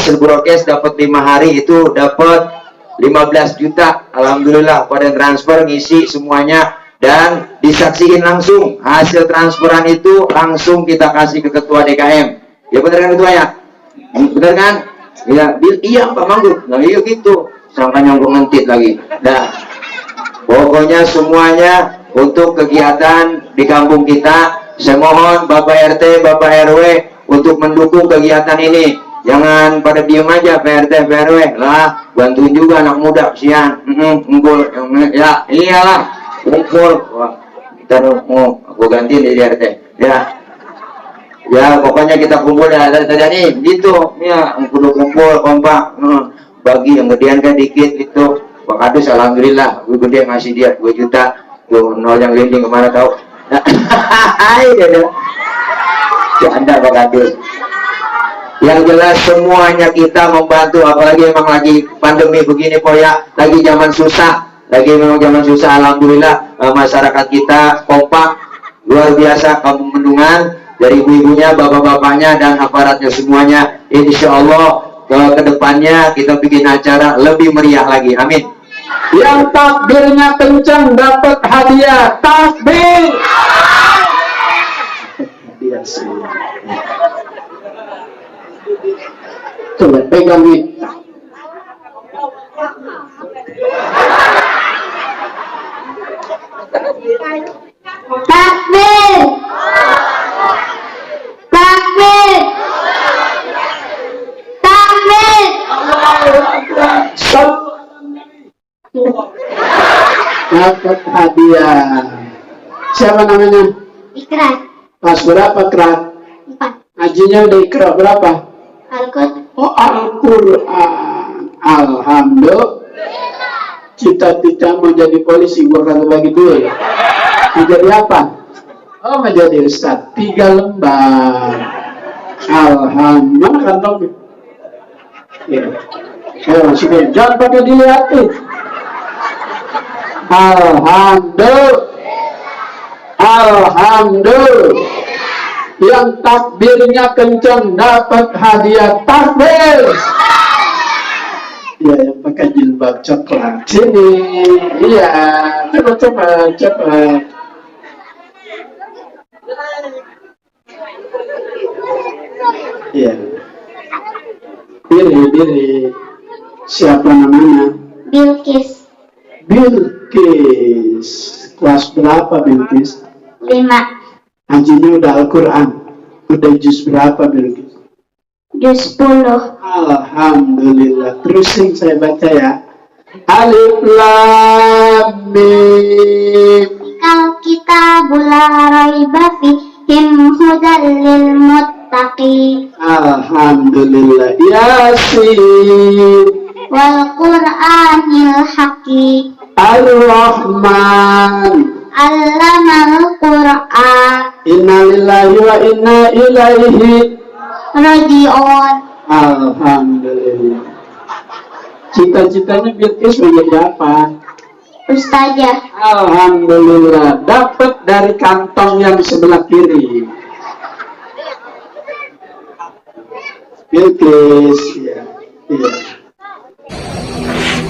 hasil brokes dapat 5 hari itu dapat 15 juta. Alhamdulillah pada transfer ngisi semuanya dan disaksikan langsung hasil transferan itu langsung kita kasih ke ketua DKM. Ya benar kan ketua ya? Benar kan? Ya, iya Pak Manggut. Nah iya gitu. Sampai nyongkok ngentit lagi. Nah, pokoknya semuanya untuk kegiatan di kampung kita, saya mohon Bapak RT, Bapak RW untuk mendukung kegiatan ini. Jangan pada diem aja Pak RT, Pak RW lah, bantuin juga anak muda siang. Ngumpul, ya iyalah, ngumpul. Wah, kita mau aku gantiin di RT. Ya, pokoknya kita kumpul ya tadi gitu. Ya, kumpul kompak. Bagi yang gedean kan dikit itu. Pak Kadus alhamdulillah, gue gede ngasih dia 2 juta. Tuh nol yang linding kemana tahu. Hai, Anda Pak Kadus. Yang jelas semuanya kita membantu, apalagi emang lagi pandemi begini po ya, lagi zaman susah, memang zaman susah. Alhamdulillah masyarakat kita kompak luar biasa, kampung Bendungan dari ibu-ibunya, bapak-bapaknya dan aparatnya semuanya. Insya Allah ke depannya kita bikin acara lebih meriah lagi. Amin. Yang takbirnya kencang dapat hadiah. Takbir. Coba pegang nih. Takbir. Takbir. Takbir. Dapat hadiah. Siapa namanya? Ikra. Kelas berapa, Kra? 4. Hajinya udah Ikra berapa? Al-Qur'an. Oh, Al-Quran. Alhamdulillah. Cita-cita mau jadi polisi, gua kagak bagi dulu ya. Mau jadi apa? Oh, mau jadi Ustaz. 3 lembar. Alhamdulillah. Mana kantongnya? Ya. Ayo, sini. Jangan pakai dilihatin. Alhamdulillah. Alhamdulillah. Yang takbirnya kencang dapat hadiah. Takbir. Ya, yang pakai jilbab coklat. Sini. Iya. Coba. Iya. Diri. Siapa namanya? Bilqis. Bilqis. Kelas berapa Bilqis? 5. Hajinya udah Al-Quran. Udah juz berapa Bilqis? Juz 10. Alhamdulillah. Terusin saya baca ya. Alif Lam Mim. Kal kitabul la raiba fihim hudal lil muttaqin. Alhamdulillah. Yasin. Wal Qur'anil hakim. Ar-Rahman. Allamal Qur'an. Inna lillahi wa inna ilaihi Raji'un. Alhamdulillah. Cita-citanya Bilqis menjadi apa? Ustazah. Alhamdulillah. Dapat dari kantong yang sebelah kiri. Bilqis. Ya.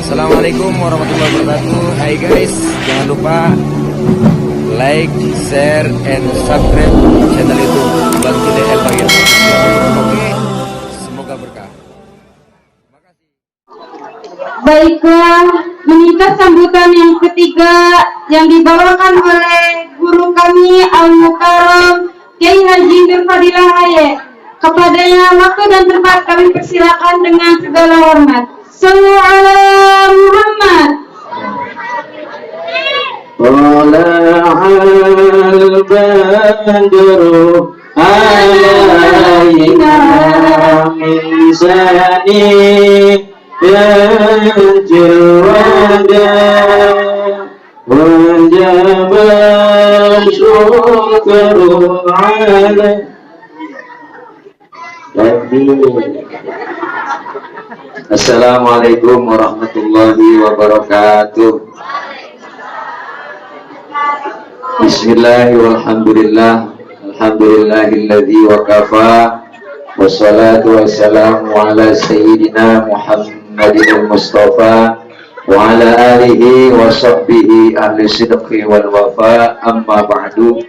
Assalamualaikum warahmatullahi wabarakatuh. Hai guys, jangan lupa like, share, and subscribe channel itu Bantu DL bagian Oke, semoga berkah. Baiklah, menikah sambutan yang ketiga yang dibawakan oleh guru kami Al-Mukarram Kiai Haji Nurfadilah Haye. Kepadanya waktu dan tempat kami persilakan dengan segala hormat. Sallu ala Muhammad. Tala'al badru alaina min sani yajwada wajaba syukru alaina. Assalamualaikum warahmatullahi wabarakatuh. Bismillahirrahmanirrahim. Alhamdulillahilladzi wa kafa wassalatu wassalamu ala sayyidina Muhammadin Mustafa wa ala alihi wa sahbihi ahli sidqi wal wafa, amma ba'du.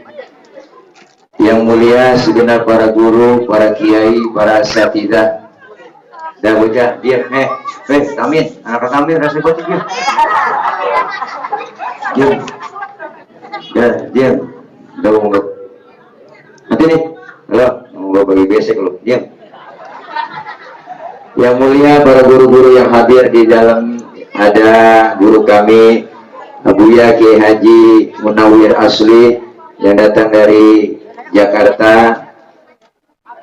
Yang mulia segenap para guru, para kiai, para asatidzah. Dah bocah, diam, Tamin, anak Tamin rasa baca diam. Diam. Ya, diam. Dah ngomong. Nanti nih, halo, ngomong bagi besek lu, diam. Yang mulia para guru-guru yang hadir di dalam, ada guru kami Abuya Kiai Haji Munawir Asli yang datang dari Jakarta,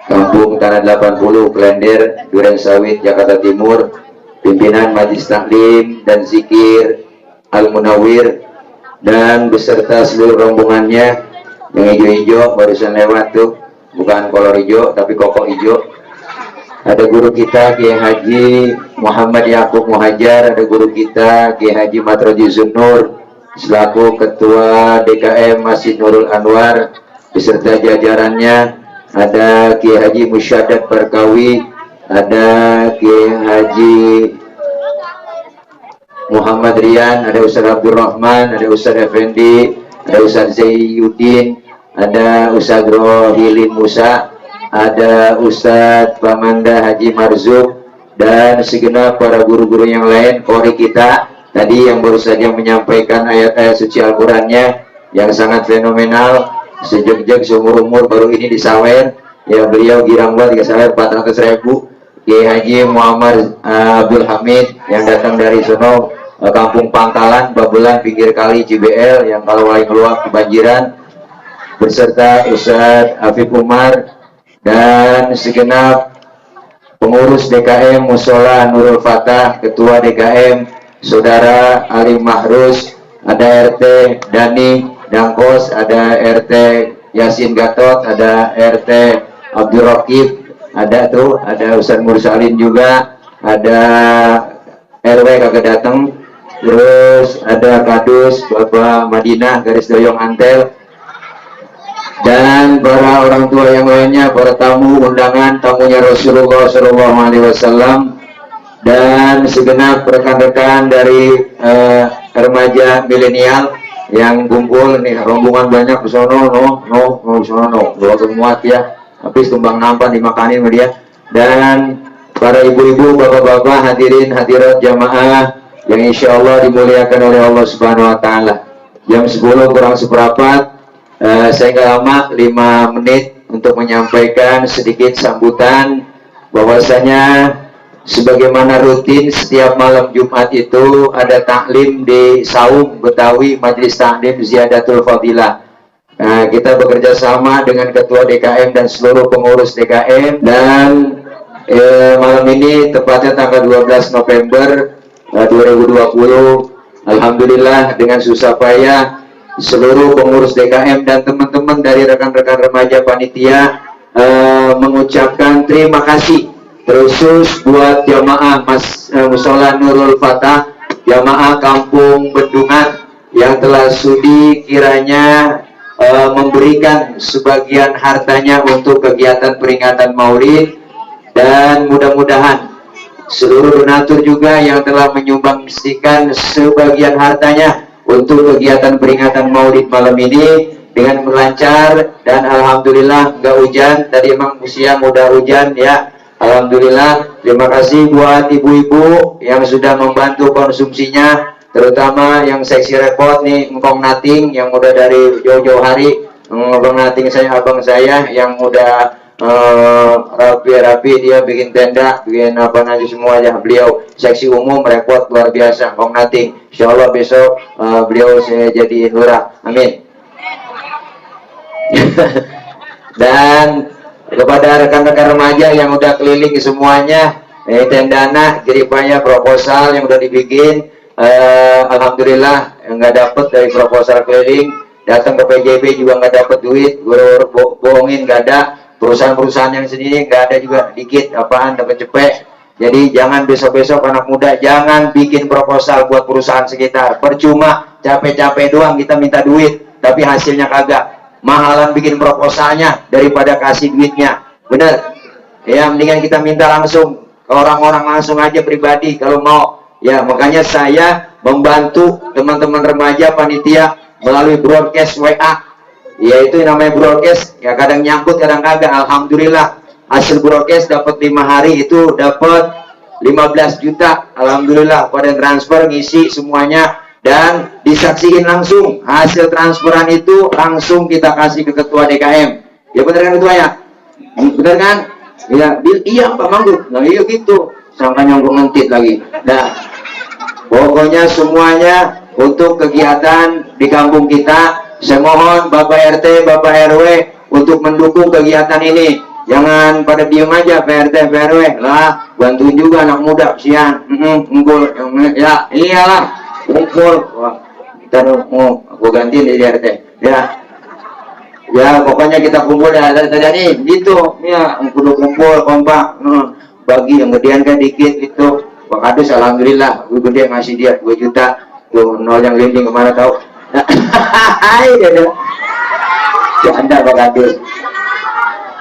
Kampung Tanah 80, Klender, Duren Sawit, Jakarta Timur. Pimpinan Majelis Taklim dan Zikir Al-Munawir dan beserta seluruh rombongannya yang hijau-hijau barusan lewat tuh, bukan kolor hijau tapi kokok hijau. Ada guru kita Kiai Haji Muhammad Yakub Muhajar, ada guru kita Kiai Haji Matroji Zunnur selaku Ketua DKM Masjid Nurul Anwar beserta jajarannya. Ada Kiai Haji Musyaddad Barkawi, ada Kiai Haji Muhammad Rian, ada Ustaz Abdul Rahman, ada Ustaz Effendi, ada Ustaz Zayyuddin, ada Ustaz Rohilin Musa, ada Ustaz Pamanda Haji Marzuk, dan segenap para guru-guru yang lain, kori kita tadi yang baru saja menyampaikan ayat-ayat suci Al-Qurannya yang sangat fenomenal. Sejak seumur-umur baru ini di Sawer, ya beliau girang banget ke Sawer 400.000. Kiai Haji Muhammad Abdul Hamid yang datang dari sono Kampung Pangkalan, Babelan, pinggir kali JBL yang kalau lagi keluar kebanjiran, beserta Ustaz Afif Umar dan segenap pengurus DKM Musola Nurul Fatah, Ketua DKM Saudara Ali Mahrus, ada RT Dani Dangkos, ada RT Yasin Gatot, ada RT Abdul Raqib, ada Ustaz Mursalin juga, ada RW kagak datang, terus ada Kadus Bapak Madinah garis doyong Antel, dan para orang tua yang lainnya, para tamu undangan, tamunya Rasulullah SAW, dan segenap rekan-rekan dari remaja milenial yang kumpul nih, rombongan banyak ke sono, doa semua ya, habis tumbang nampan dimakanin sama dia, dan para ibu-ibu, bapak-bapak, hadirin hadirat jamaah yang insya Allah dimuliakan oleh Allah Subhanahu Wa Taala. Jam 10 kurang seperempat, saya nggak lama, 5 menit untuk menyampaikan sedikit sambutan bahwasanya sebagaimana rutin setiap malam Jumat itu ada taklim di Saung Betawi, Majelis Taklim Ziyadatul Fadilah. Kita bekerja sama dengan Ketua DKM dan seluruh pengurus DKM, dan malam ini tepatnya tanggal 12 November 2020, Alhamdulillah dengan susah payah seluruh pengurus DKM dan teman-teman dari rekan-rekan remaja panitia mengucapkan terima kasih terkhusus buat jamaah Musola Nurul Fatah, jamaah Kampung Bendungan yang telah sudi kiranya memberikan sebagian hartanya untuk kegiatan peringatan Maulid, dan mudah-mudahan seluruh donatur juga yang telah menyumbangsikan sebagian hartanya untuk kegiatan peringatan Maulid malam ini dengan lancar, dan alhamdulillah nggak hujan. Tadi emang siang udah hujan ya. Alhamdulillah, terima kasih buat ibu-ibu yang sudah membantu konsumsinya, terutama yang seksi repot nih, Ngkong Nating yang udah dari jauh-jauh hari, Ngkong Nating saya, abang saya yang udah rapi-rapi, dia bikin tenda, bikin apa nanti semua ya. Beliau seksi umum repot luar biasa, Ngkong Nating. Insya Allah besok beliau saya jadi lurah, amin. Dan kepada rekan-rekan remaja yang udah keliling semuanya, tendana, jeripaya, proposal yang udah dibikin, alhamdulillah nggak dapet dari proposal keliling, datang ke PJB juga nggak dapet duit, gue bohongin nggak ada, perusahaan-perusahaan yang sendiri nggak ada juga, dikit apaan dapat cepet. Jadi jangan besok-besok anak muda jangan bikin proposal buat perusahaan sekitar, percuma, capek-capek doang kita minta duit tapi hasilnya kagak. Mahalan bikin proposalnya daripada kasih duitnya, bener. Ya, mendingan kita minta langsung ke orang-orang langsung aja pribadi kalau mau. Ya, makanya saya membantu teman-teman remaja panitia melalui broadcast WA. Ya, itu namanya broadcast. Ya, kadang nyangkut, kadang kagak. Alhamdulillah. Hasil broadcast dapat 5 hari itu dapat 15 juta. Alhamdulillah. Pada transfer ngisi semuanya dan disaksikan langsung. Hasil transferan itu langsung kita kasih ke ketua DKM. Ya, benar kan ketua ya? Benar kan? Ya, iya Pak Manggut. Nah, iya gitu. Sampai nyongkong ngentit lagi. Nah, pokoknya semuanya untuk kegiatan di kampung kita. Saya mohon Bapak RT, Bapak RW untuk mendukung kegiatan ini. Jangan pada diem aja Pak RT, Pak RW lah. Bantuin juga anak muda, sian. Ngumpul. Ya, iyalah. Ngumpul. Wah, kita mau aku ganti di RT. Ya. Ya, pokoknya kita kumpul ya nih, gitu. Ya, kumpul kompak. Bagi yang gedean kan dikit itu. Pak Kadus alhamdulillah, gue gede ngasih dia 2 juta. Tuh, nol yang linding kemana tahu. Hai, dia. Canda Pak Kadus.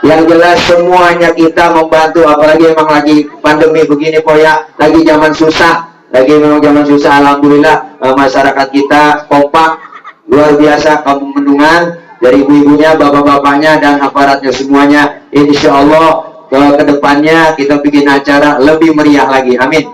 Yang jelas semuanya kita membantu, apalagi emang lagi pandemi begini ya, lagi zaman susah. Lagi memang zaman susah, alhamdulillah masyarakat kita kompak, luar biasa kampung Mendungan. Dari ibu-ibunya, bapak-bapaknya, dan aparatnya semuanya. Insya Allah ke depannya kita bikin acara lebih meriah lagi. Amin.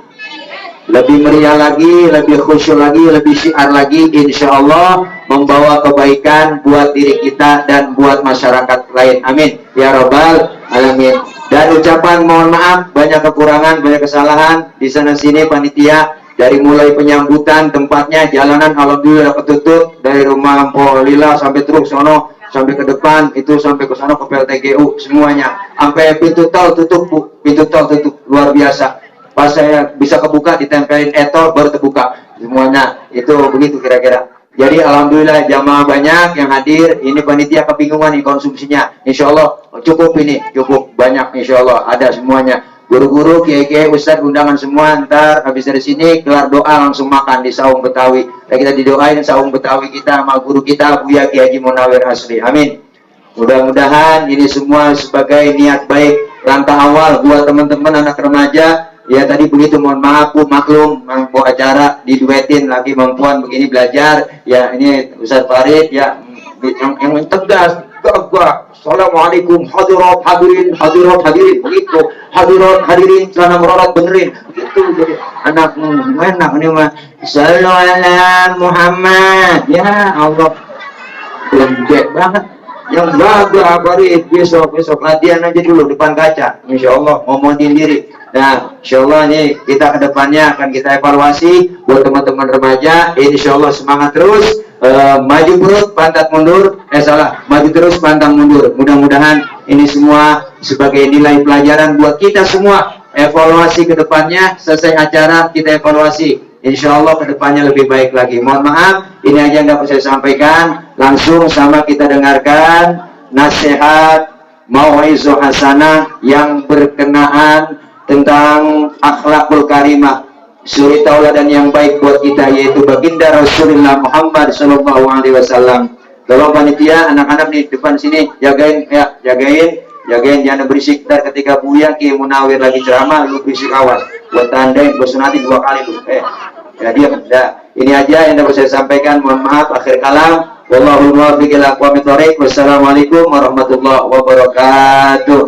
Lebih meriah lagi, lebih khusyuk lagi, lebih syiar lagi. Insya Allah membawa kebaikan buat diri kita dan buat masyarakat lain. Amin. Ya Rabbal Alamin. Dan ucapan mohon maaf, banyak kekurangan, banyak kesalahan. Di sana-sini panitia. Dari mulai penyambutan tempatnya, jalanan alhamdulillah ketutup dari rumah Lila sampai truk sono sampai ke depan itu sampai ke sono ke PLTGU semuanya sampai pintu tol tutup Bu. Pintu tol tutup luar biasa. Pas saya bisa kebuka ditempelin etol baru terbuka semuanya itu begitu kira-kira. Jadi alhamdulillah jamaah banyak yang hadir. Ini panitia kebingungan nih konsumsinya. Insya Allah cukup ini cukup banyak insya Allah ada semuanya. Guru-guru, kiai-kiai, ustadz, undangan semua. Ntar habis dari sini kelar doa langsung makan di saung Betawi. Dan kita didoain saung Betawi kita sama guru kita Buya Kiai Haji Munawir Asri. Amin. Mudah-mudahan ini semua sebagai niat baik langkah awal buat teman-teman anak remaja. Ya tadi begitu, mohon maaf Bu, maklum mau acara diduetin lagi perempuan begini belajar. Ya ini Ustadz Farid ya yang tegas. Gak. Assalamualaikum hadirat hadirin begitu. Hadirat hadirin celana merorat benerin gitu. Jadi anak enak ini mah sallu ala Muhammad. Ya Allah lembek banget yang bagus Farid. Besok latihan aja dulu depan kaca insya Allah ngomongin diri. Nah insya Allah nih kita kedepannya akan kita evaluasi buat teman-teman remaja. Insya Allah semangat terus. Maju perut pantat mundur maju terus pantang mundur. Mudah-mudahan ini semua sebagai nilai pelajaran buat kita semua. Evaluasi ke depannya selesai acara kita evaluasi insya Allah ke depannya lebih baik lagi. Mohon maaf ini aja yang dapat saya sampaikan. Langsung sama kita dengarkan nasihat mau'izah hasanah yang berkenaan tentang akhlakul karimah, suri tauladan yang baik buat kita, yaitu baginda Rasulullah Muhammad Sallallahu Alaihi Wasallam. Tolong panitia, anak-anak di depan sini jagain ya, jagain jangan berisik. Ntar ketika Buya Kiai Munawir lagi ceramah, lu berisik awas. Buat tandai, bersunati 2 kali lu. Ya diam. Dah. Ini aja yang dapat saya sampaikan. Mohon maaf. Akhir kalam. Wallahul muwaffiq ila aqwamit thoriq. Wassalamualaikum warahmatullahi wabarakatuh.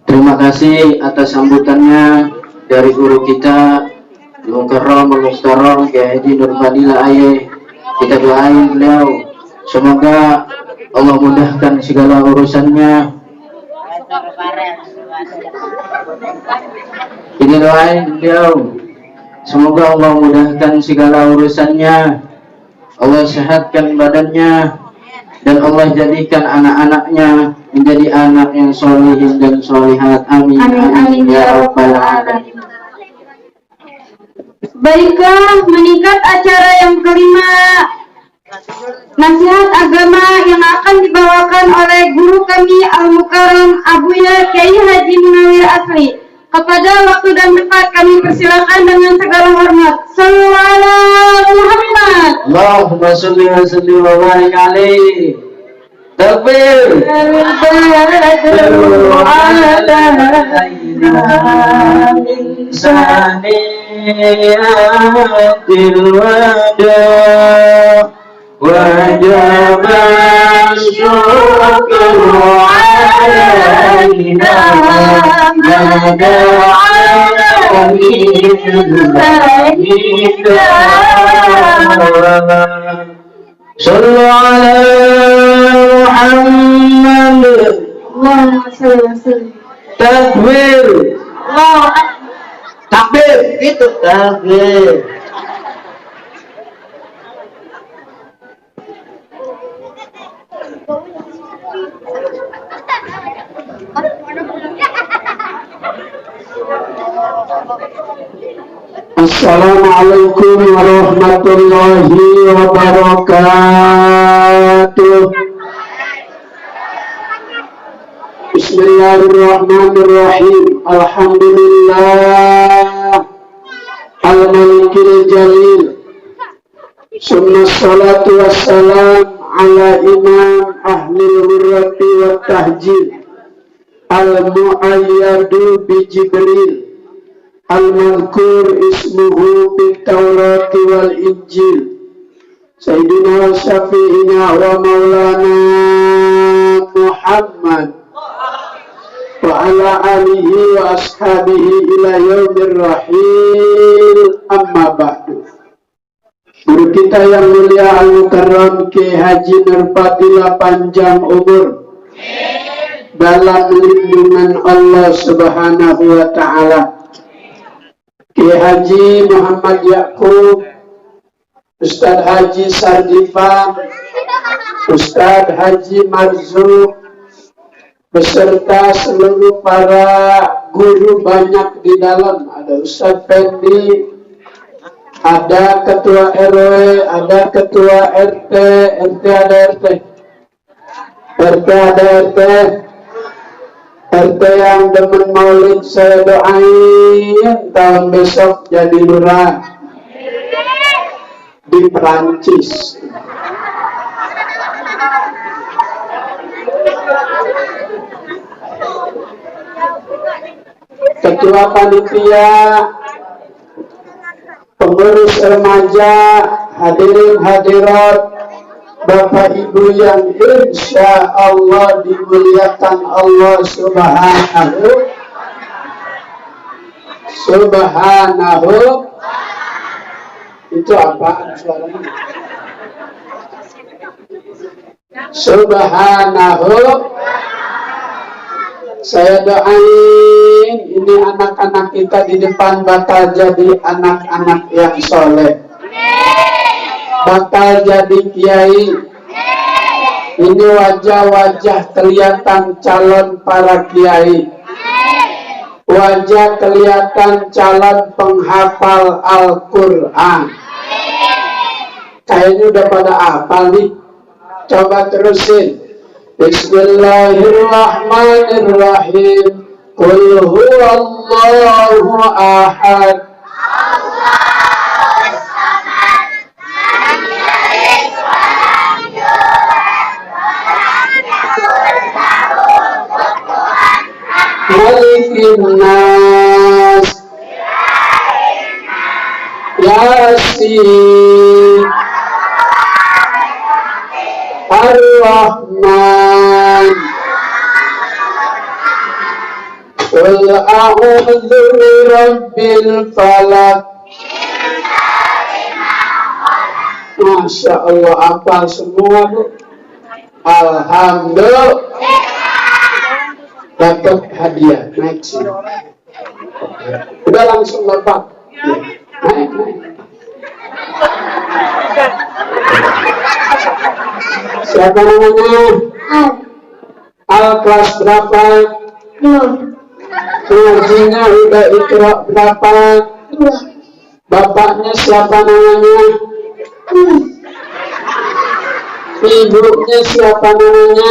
Terima kasih atas sambutannya dari guru kita Mukarram Al-Mukhtaram Kiai Haji Nur Fadilah Aye. Kita doain beliau semoga Allah mudahkan segala urusannya. Kita doain beliau semoga Allah mudahkan segala urusannya, Allah sehatkan badannya, dan Allah jadikan anak-anaknya menjadi anak yang solihin dan solihat. Amin. Amin ya Rabbal Alamin. Baiklah, meningkat acara yang kelima. nasihat agama yang akan dibawakan oleh guru kami Al-Mukarram Abuya Kiai Haji Munawir Asli. Kepada waktu dan tempat kami persilakan dengan segala hormat. Sallallahu alaihi Muhammad. Allahumma sholli wa sallim wa barik alaihi. Takbir. وجب الشكر علينا ما دعا صلوا على محمد. Takbir. Takbir gitu. Takbir. Assalamualaikum warahmatullahi wabarakatuh. Bismillahirrahmanirrahim. Alhamdulillah al-malikil jalil. Summa salatu wassalam ala imam ahlil hurrati wa tahjil al-mu'ayyadu bi Jibril al-madhkur ismuhu fit Taurati wal Injil Sayyidina wa syafi'ina wa maulana Muhammad wa ala alihi wa ashabihi ila yaumir rahil, amma ba'du. Guru kita yang mulia Al-Mukarram Kiai Haji Nurfadilah panjang umur dalam lindungan Allah Subhanahu wa ta'ala. Kiai Haji Muhammad Yaqub, Ustadz Haji Sardifa, Ustadz Haji Marzuq, beserta seluruh para guru banyak di dalam. Ada Ustadz Fendi, ada ketua RW, ada ketua RT, RT ada RT, RT ada RT, RT yang demen maulid saya doain tahun besok jadi lurah di Perancis. Ketua panitia, pengurus remaja, hadirin hadirat, Bapak Ibu yang insya Allah dimuliakan Allah Subhanahu. Itu apaan suaranya? Subhanahu. Saya doain ini anak-anak kita di depan bakal jadi anak-anak yang soleh, bakal jadi kiai. Ini wajah-wajah kelihatan calon para kiai, wajah kelihatan calon penghafal Al-Quran. Kayaknya udah pada hafal nih. Coba terusin. Bismillahirrahmanirrahim. Qul huwallahu ahad. Malikin nas. Yasin. Ar-Rahman. Qul a'udzu birabbil falaq. Masya Allah, hafal semua Bu. Alhamdulillah. Dapat hadiah, naik sini. Udah langsung dapat. Ya. Naik. Siapa namanya? Al kelas berapa? Ngajinya udah Iqra berapa? Bapaknya siapa namanya? Ibunya siapa namanya?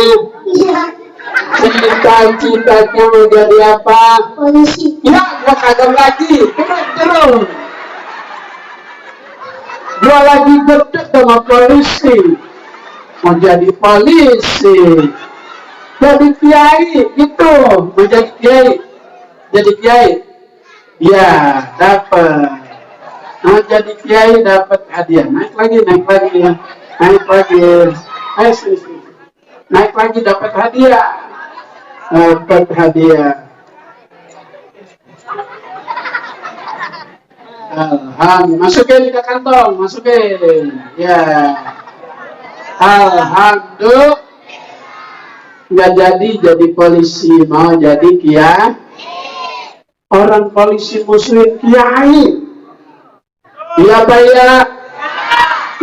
Cita-citanya mau jadi apa? Polisi. Ya, gua kagak lagi. Terus. Gua lagi gede sama polisi. Mau jadi polisi. Jadi kiai gitu. Mau jadi kiai. Jadi kiai. Ya, dapat. Mau jadi kiai dapat hadiah. Naik lagi. Ayo sini. Naik lagi dapat hadiah. Alhamdulillah, masukin ke kantong, masukin. Ya. Alhamdulillah. Nggak jadi polisi, mau jadi kiai. Orang polisi muslim kiai. Iya Pak ya.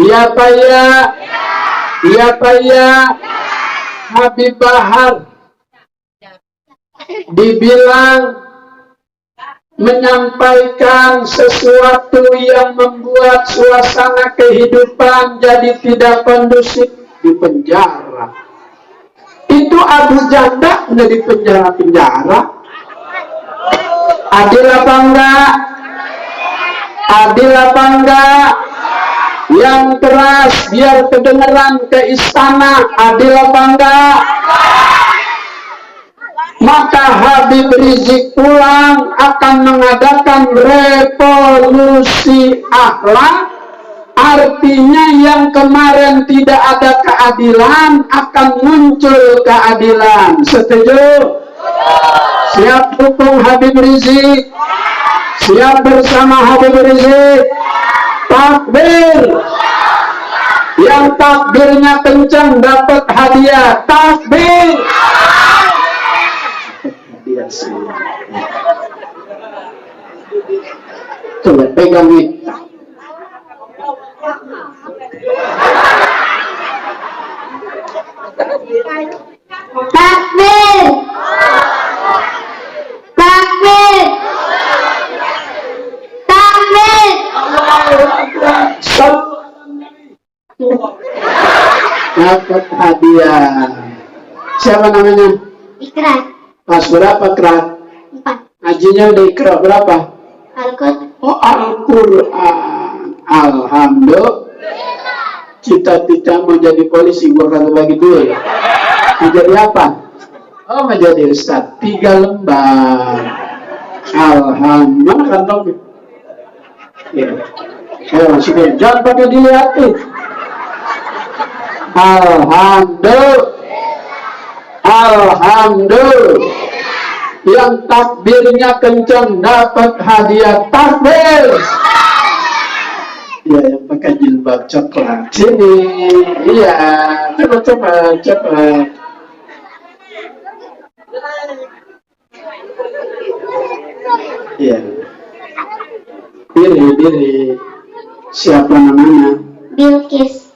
Iya Pak ya. Iya Pak ya. Habib Bahar dibilang menyampaikan sesuatu yang membuat suasana kehidupan jadi tidak kondusif, di penjara. Itu Abu Janda nggak di penjara. Adil apa enggak? Adil apa enggak? Yang keras biar kedengeran ke istana. Adil apa enggak? Maka Habib Rizik pulang akan mengadakan revolusi akhlak. Artinya yang kemarin tidak ada keadilan akan muncul keadilan. Setuju? Siap dukung Habib Rizik? Siap bersama Habib Rizik? Takbir! Yang takbirnya kencang dapat hadiah. Takbir! Coba pegang ini. Takbir. Takbir. Takbir. Dapat hadiah. Siapa namanya? Ikrar. Kelas berapa kelas? 4. Ngajinya udah ikra berapa? Al-Qur'an. Oh, Al-Quran. Alhamdulillah. Cita-cita mau jadi polisi, gua kagak bagi duit. Mau jadi apa? Oh, mau jadi ustaz. 3 lembar. Alhamdulillah. Mana kantongnya? Ya. Ayo masukin. Jangan pakai dilihatin. Alhamdulillah. Alhamdulillah. Yang takbirnya kencang dapat hadiah. Takbir. Ya, yang pakai jilbab coklat. Sini. Iya. Cepat. Iya. Diri. Siapa namanya? Bilqis.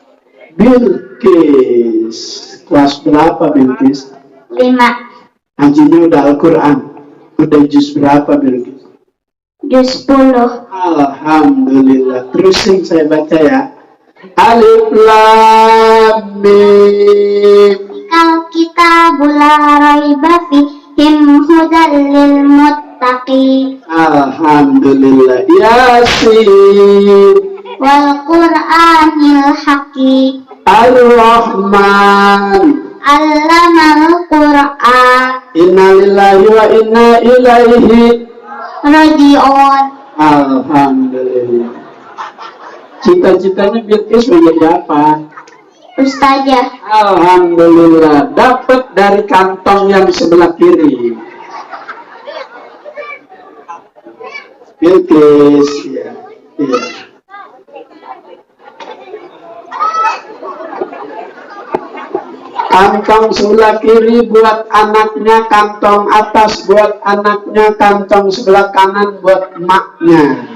Bilqis. Kelas berapa Bilqis? 5. Hajinya udah Al-Quran. Udah juz berapa Bilqis? Juz 10. Alhamdulillah. Terusin saya baca ya. Alif Lam Mim. Al-kitabul la raiba fihim hudal lil muttaqin. Alhamdulillah. Yasin. Wal Qur'anil hakim. Ar-Rahman. Allamal Qur'an. Inna lillahi wa inna ilaihi Raji'un. Alhamdulillah. Cita-citanya Bilqis menjadi apa? Ustazah. Alhamdulillah. Dapat dari kantong yang sebelah kiri. Bilqis. Ya. Kantong sebelah kiri buat anaknya, kantong atas buat anaknya, kantong sebelah kanan buat emaknya.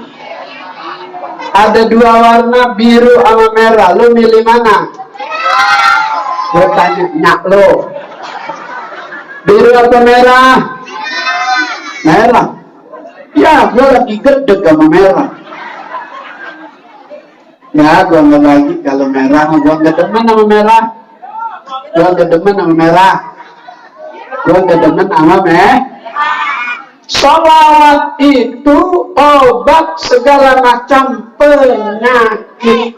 Ada 2 warna, biru sama merah. Lu milih mana? Gue tanya, nyak lo. Biru apa merah? Merah. Ya, gue lagi gede sama merah. Ya, gue nggak lagi kalau merah, gue nggak demen sama merah. Gua kedemen sama merah. Gua kedemen sama Sholawat itu obat segala macam penyakit.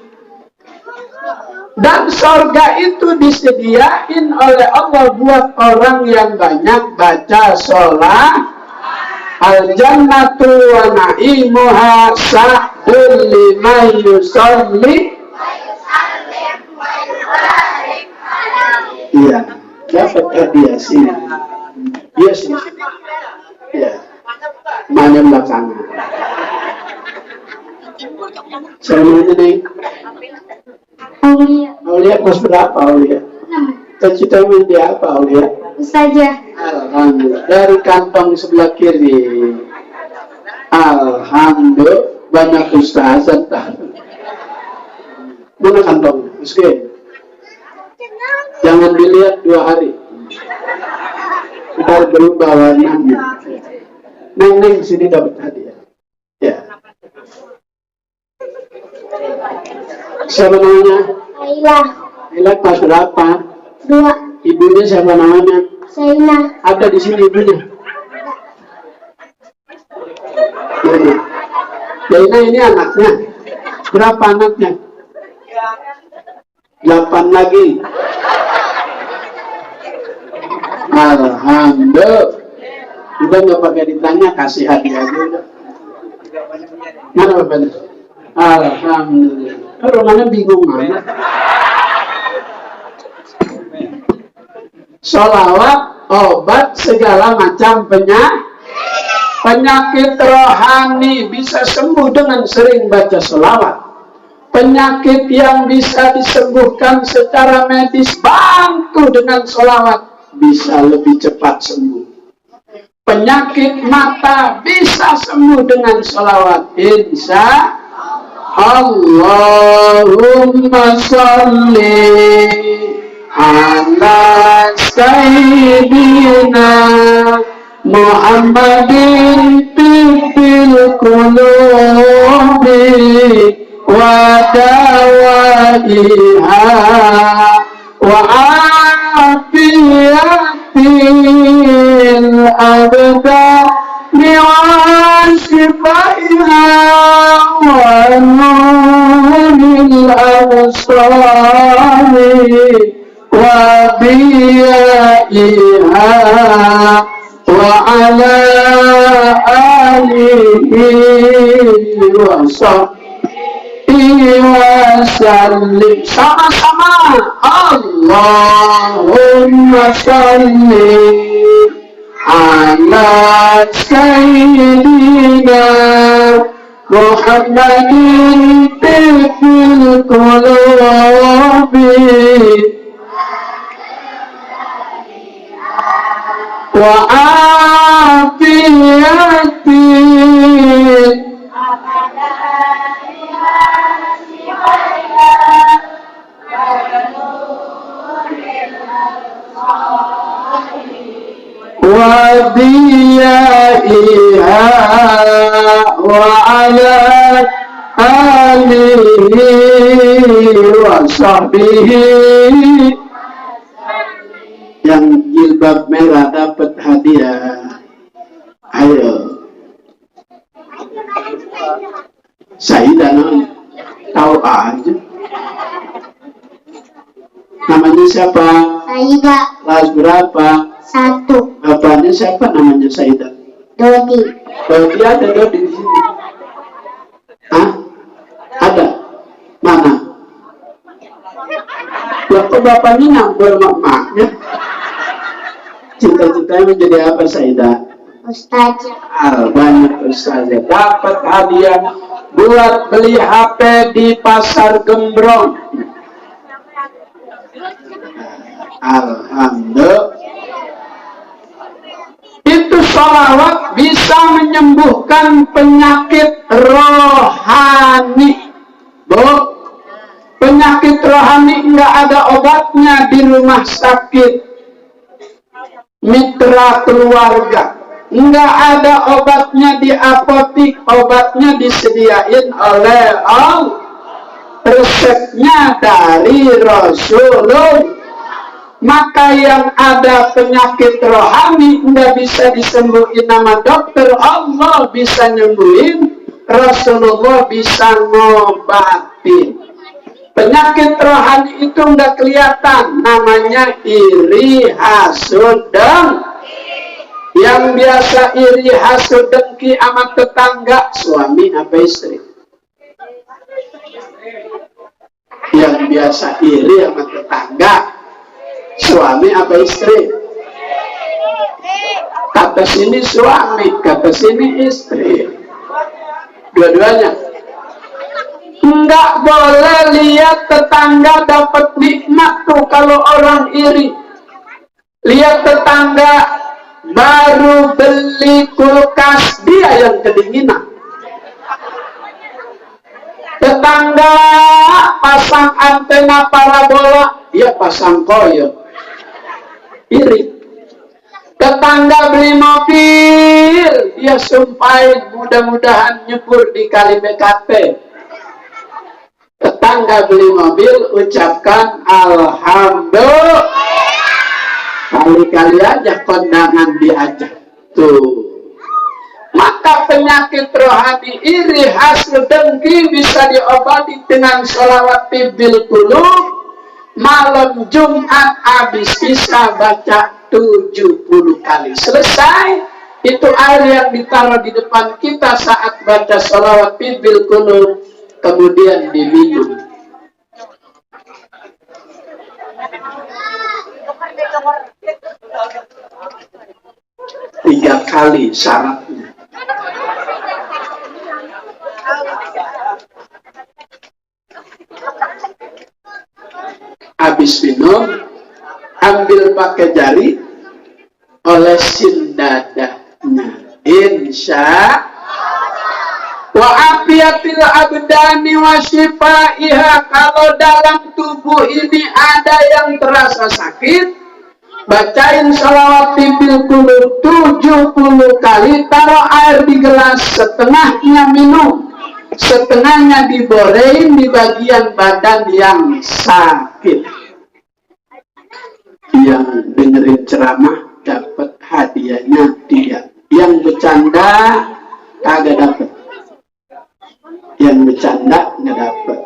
Dan sorga itu disediain oleh Allah buat orang yang banyak baca sholat. Al-jannatu wa na'imuha sa'dul liman yusalli. Iya, dapat hadiah sini. Iya sih. Ya, mana belakangan. Saya nanya nih, Aulia. Aulia kelas berapa Aulia? 6. Cita-cita menjadi apa Aulia? Ustazah. Alhamdulillah. Dari kantong sebelah kiri. Alhamdulillah banyak ustazah. Mana kantong? Meski. Jangan dilihat 2 hari. Ntar berubah warnanya. Neng sini dapat hadiah. Ya. Siapa namanya? Laila. Laila kelas berapa? 2. Ibunya siapa namanya? Saina. Ada di sini ibunya. Laila ini anaknya. Berapa anaknya? 8 lagi. Alhamdulillah. Udah nggak pakai ditanya, kasih hadiah aja udah. Mana bapaknya? Alhamdulillah. Romanya bingung mana? Sholawat obat segala macam penyakit rohani bisa sembuh dengan sering baca sholawat. Penyakit yang bisa disembuhkan secara medis bantu dengan sholawat bisa lebih cepat sembuh. Penyakit mata bisa sembuh dengan sholawat. Insya Allahumma sholli ala sayyidina Muhammadin tibbil qulubi wa dawaiha wa afiyatil abdani wa shifaiha wa nuril absari wa biyaiha wa ala alihi wa sahbihi wa sallim. Sama-sama. Allahumma sholli ala sayyidina Muhammadin tibbil qulubi wa afiyatin wa biyaiha wa ala alihi wa sahbihi. Yang jilbab merah dapat hadiah. Ayo. Saidah namanya. Tahu aja. Namanya siapa? Saida. Kelas berapa? 1. Bapaknya siapa namanya Saidah? Dodi. Dodi ada Dodi di sini. Hah? Ada? Mana? Loh, kok bapaknya nyampur maknya? Cita-citanya menjadi apa Saidah? Ustazah. Banyak ustazah. Dapat hadiah buat beli HP di Pasar Gembrong. Alhamdulillah. Itu sholawat bisa menyembuhkan penyakit rohani. Bu, penyakit rohani nggak ada obatnya di rumah sakit mitra keluarga, nggak ada obatnya di apotik, obatnya disediain oleh Allah, resepnya dari Rasulullah. Maka yang ada penyakit rohani nggak bisa disembuhin nama dokter, Allah bisa nyembuhin, Rasulullah bisa ngobatin. Penyakit rohani itu nggak kelihatan, namanya iri, hasud, dengki. Yang biasa iri, hasud, dengki sama tetangga, suami apa istri? Yang biasa iri sama tetangga, suami apa istri? Kata sini suami, kata sini istri. Dua-duanya. Enggak boleh lihat tetangga dapat nikmat tuh kalau orang iri. Lihat tetangga baru beli kulkas, dia yang kedinginan. Tetangga pasang antena parabola, dia pasang koyo. Iri. Tetangga beli mobil, dia sumpahin mudah-mudahan nyebur di kali BKT. Tetangga beli mobil, ucapkan alhamdulillah. Kali-kali aja kondangan diajak. Tuh. Maka penyakit rohani iri, hasud, dengki bisa diobati dengan sholawat tibbil qulub. Malam Jumat habis bisa baca 70 kali. Selesai, itu air yang ditaruh di depan kita saat baca sholawat tibbil qulub, kemudian diminum. Tiga kali syaratnya. Habis minum, ambil pakai jari, olesin dadanya. Insya wa afiatil abdani wa shifaiha. Kalau dalam tubuh ini ada yang terasa sakit, bacain sholawat tibbil qulub 70 kali, taruh air di gelas, setengahnya minum, setengahnya diborehin di bagian badan yang sakit. Yang dengerin ceramah dapat hadiahnya dia, yang bercanda kagak dapat. Yang bercanda nggak dapat,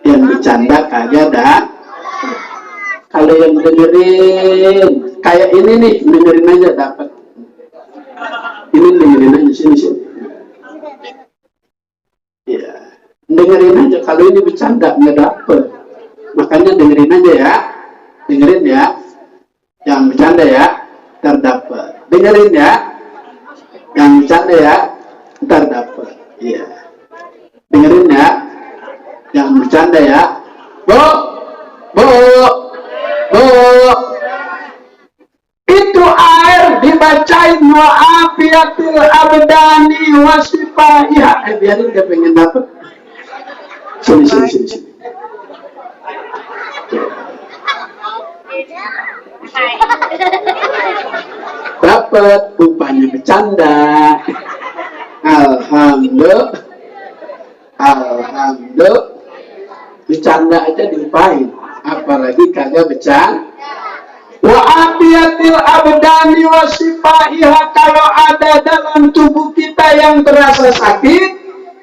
yang bercanda kagak dah. Kalau yang dengerin kayak ini nih, dengerin aja dapat. Ini dengerin aja, sini. Ya, dengerin aja. Kalau ini bercanda nggak dapat, makanya dengerin aja ya, dengerin ya. Yang bercanda ya, terdapat. Dengerin ya, yang bercanda ya, terdapat. Iya. Dengerin ya, yang bercanda ya. Bu, itu air dibacain wa afiatil abdani wa shifaiha. Biarin dia pengen dapet. Sini. Dapat, upahnya bercanda. Alhamdulillah. Bercanda aja diupahin, apalagi kagak bercanda. Wa afiatil abdani wa shifaiha. Kalau ada dalam tubuh kita yang terasa sakit,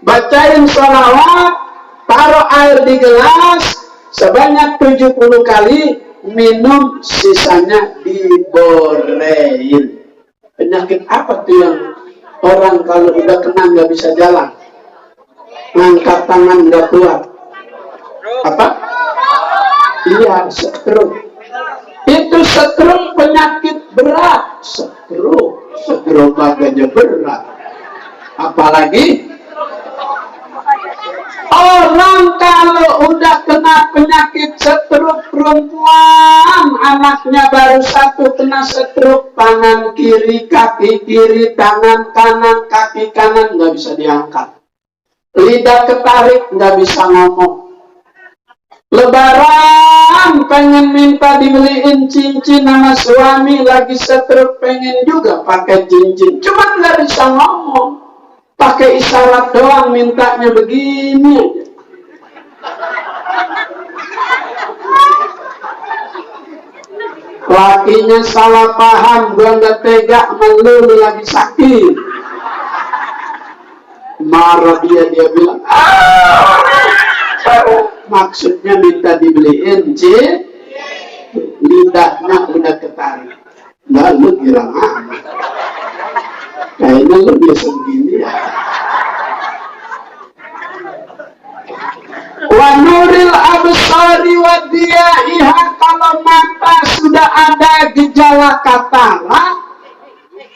bacain sholawat, taruh air di gelas sebanyak 70 kali, minum, sisanya diborehin. Penyakit apa tuh yang orang kalau udah kena nggak bisa jalan, ngangkat tangan nggak kuat? Apa? Iya, stroke. Itu stroke penyakit berat. Stroke aja berat. Apalagi orang kalau udah kena penyakit stroke, perempuan anaknya baru satu kena stroke, tangan kiri, kaki kiri, tangan kanan, kaki kanan nggak bisa diangkat, lidah ketarik, nggak bisa ngomong. Lebaran pengen minta dibeliin cincin sama suami, lagi stroke pengen juga pakai cincin, cuman nggak bisa ngomong, pakai isyarat doang mintanya begini aja. Lakinya salah paham, gua nggak tega, melulu lagi sakit. Marah dia bilang, maksudnya minta dibeliin, lidahnya udah ketarik. Lalu kira amat. Kayaknya lu biasa begini ya. Wa nuril absari wa diyaiha, kalau mata sudah ada gejala katarak,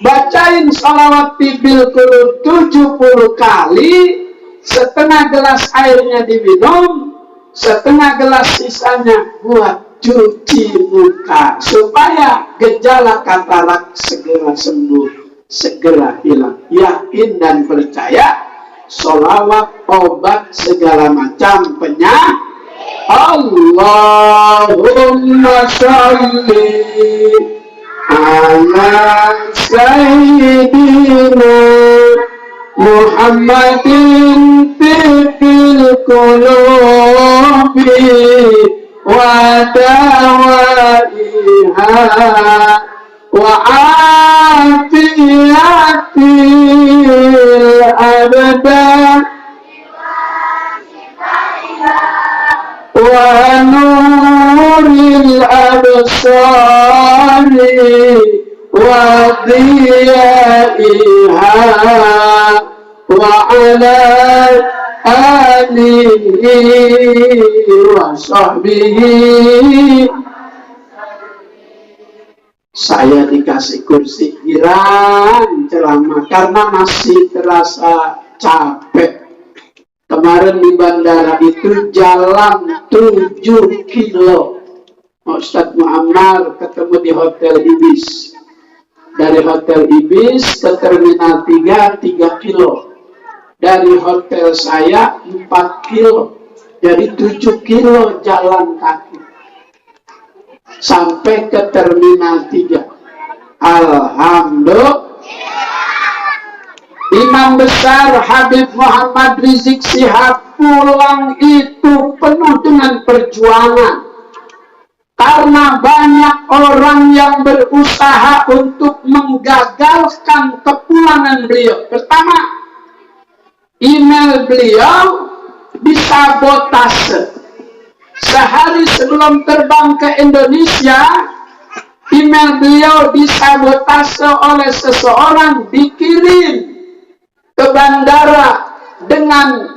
bacain sholawat tibil kulub 70 kali, setengah gelas airnya diminum, setengah gelas sisanya buat cuci muka, supaya gejala katarak segera sembuh, segera hilang. Yakin dan percaya, sholawat obat segala macam penyakit. Allahumma sholli ala sayyidina Muhammadin fil qulubi wa dawaiha wa afiyatil abdan wa nuril absari wa diyaiha wa ala alihi wa sahbihi. Saya dikasih kursi girang ceramah karena masih terasa capek. Kemarin di bandara itu jalan 7 kilo. Ustadz Muammar ketemu di Hotel Ibis. Dari Hotel Ibis ke Terminal 3 kilo. Dari hotel saya 4 kilo. Jadi 7 kilo jalan kaki. Sampai ke Terminal 3. Alhamdulillah. Imam besar Habib Muhammad Rizik Syihab pulang itu penuh dengan perjuangan. Karena banyak orang yang berusaha untuk menggagalkan kepulangan beliau. Pertama, email beliau disabotase. Sehari sebelum terbang ke Indonesia, email beliau disabotase oleh seseorang, dikirim ke bandara dengan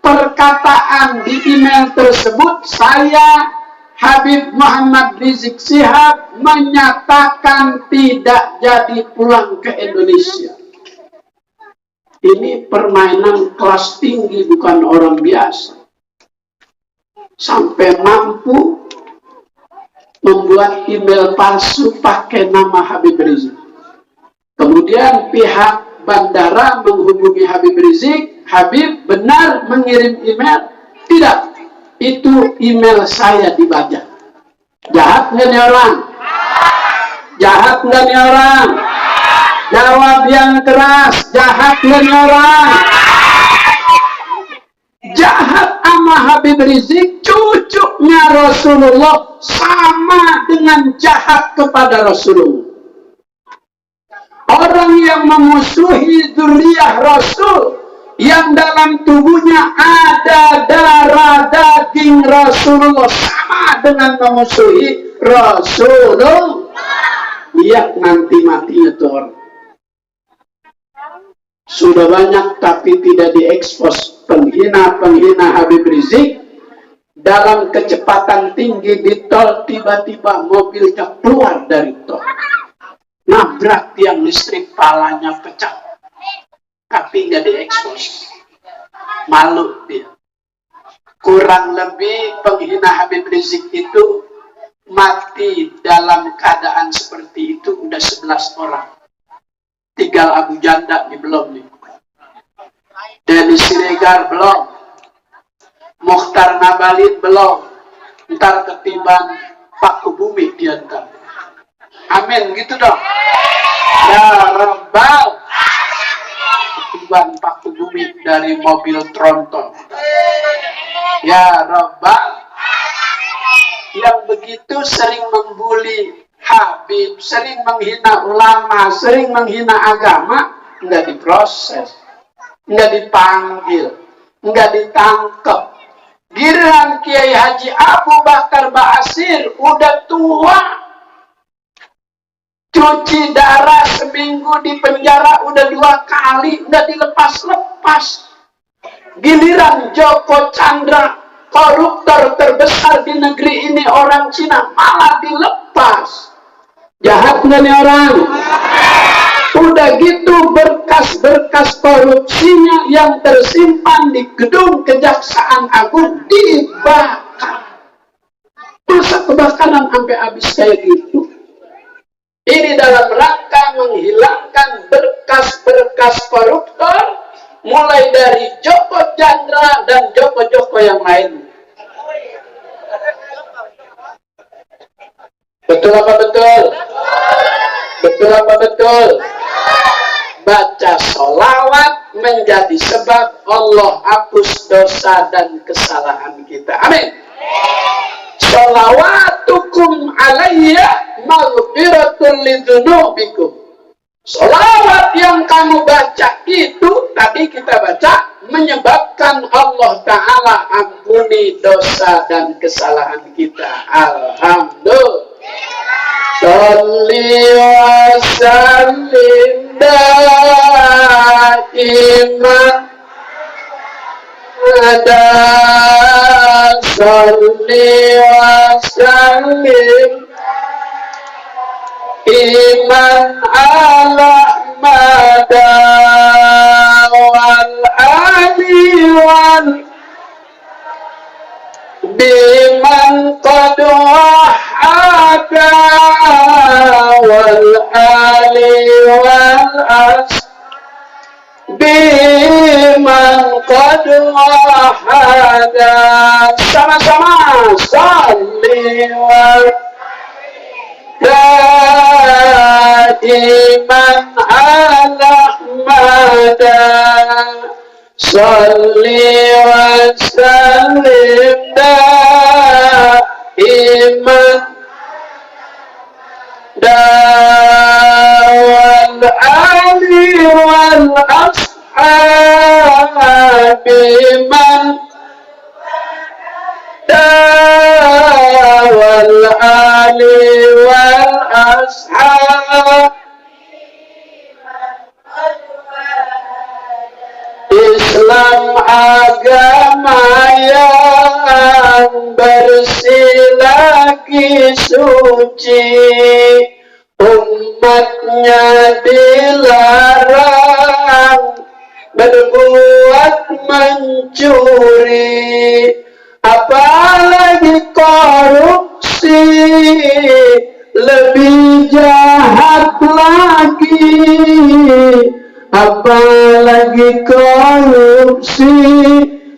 perkataan di email tersebut, saya Habib Muhammad Rizik Syihab menyatakan tidak jadi pulang ke Indonesia. Ini permainan kelas tinggi, bukan orang biasa. Sampai mampu membuat email palsu pakai nama Habib Rizik. Kemudian pihak bandara menghubungi Habib Rizik. Habib benar mengirim email? Tidak, itu email saya dibaca. Jahat nggak nih orang? Jahat nggak nih orang? Jawab yang keras. Jahat nggak nih orang? Jahat sama Habib Rizik, cucunya Rasulullah, sama dengan jahat kepada Rasulullah. Orang yang memusuhi dzurriyyah Rasul, yang dalam tubuhnya ada darah daging Rasulullah, sama dengan memusuhi Rasulullah. Lihat nanti matinya tuh orang. Sudah banyak tapi tidak diekspos penghina-penghina Habib Rizik. Dalam kecepatan tinggi di tol, tiba-tiba mobilnya keluar dari tol, nabrak tiang listrik, palanya pecah, tapi nggak diekspos. Malu dia. Kurang lebih penghina Habib Rizik itu mati dalam keadaan seperti itu udah 11 orang. Tinggal Abu Janda belum nih. Denny Siregar belum. Mokhtar Ngabalin belum. Ntar ketimbang Pak Bumi diantar. Amin, gitu dong. Ya Rabbal. Ketimbang Pak Bumi dari mobil tronton. Ya Rabbal. Yang begitu sering membuli Habib, sering menghina ulama, sering menghina agama, nggak diproses, nggak dipanggil, nggak ditangkep. Giliran Kiai Haji Abu Bakar Ba'asyir udah tua, cuci darah seminggu di penjara udah 2 kali, nggak dilepas-lepas. Giliran Joko Chandra, koruptor terbesar di negeri ini orang Cina, malah dilepas. Jahat nggak nih orang? Udah gitu berkas-berkas korupsinya yang tersimpan di gedung Kejaksaan Agung dibakar. Masa kebakaran sampai habis kayak gitu? Ini dalam rangka menghilangkan berkas-berkas koruptor, mulai dari Joko Chandra dan Joko-Joko yang lain. Betul apa betul? Betul apa betul? Baca sholawat menjadi sebab Allah hapus dosa dan kesalahan kita. Amin. Sholawatukum alayya maghfiratul lidzunubikum. Sholawat yang kamu baca itu, tadi kita baca, menyebabkan Allah Ta'ala ampuni dosa dan kesalahan kita. Alhamdulillah. Sholli wa sallim daiman ada. Sholli wa sallim iman ala mada wal ali wal biman qad wahada wal ali wal as biman qad wahada. Sama-sama salli wa daiman ala mada salli wa sallim daiman wal ali wal ashabi man wal ali wal ashab. Islam agama yang bersih lagi suci, umatnya dilarang berbuat mencuri, apalagi korupsi, lebih jahat lagi. Apalagi korupsi,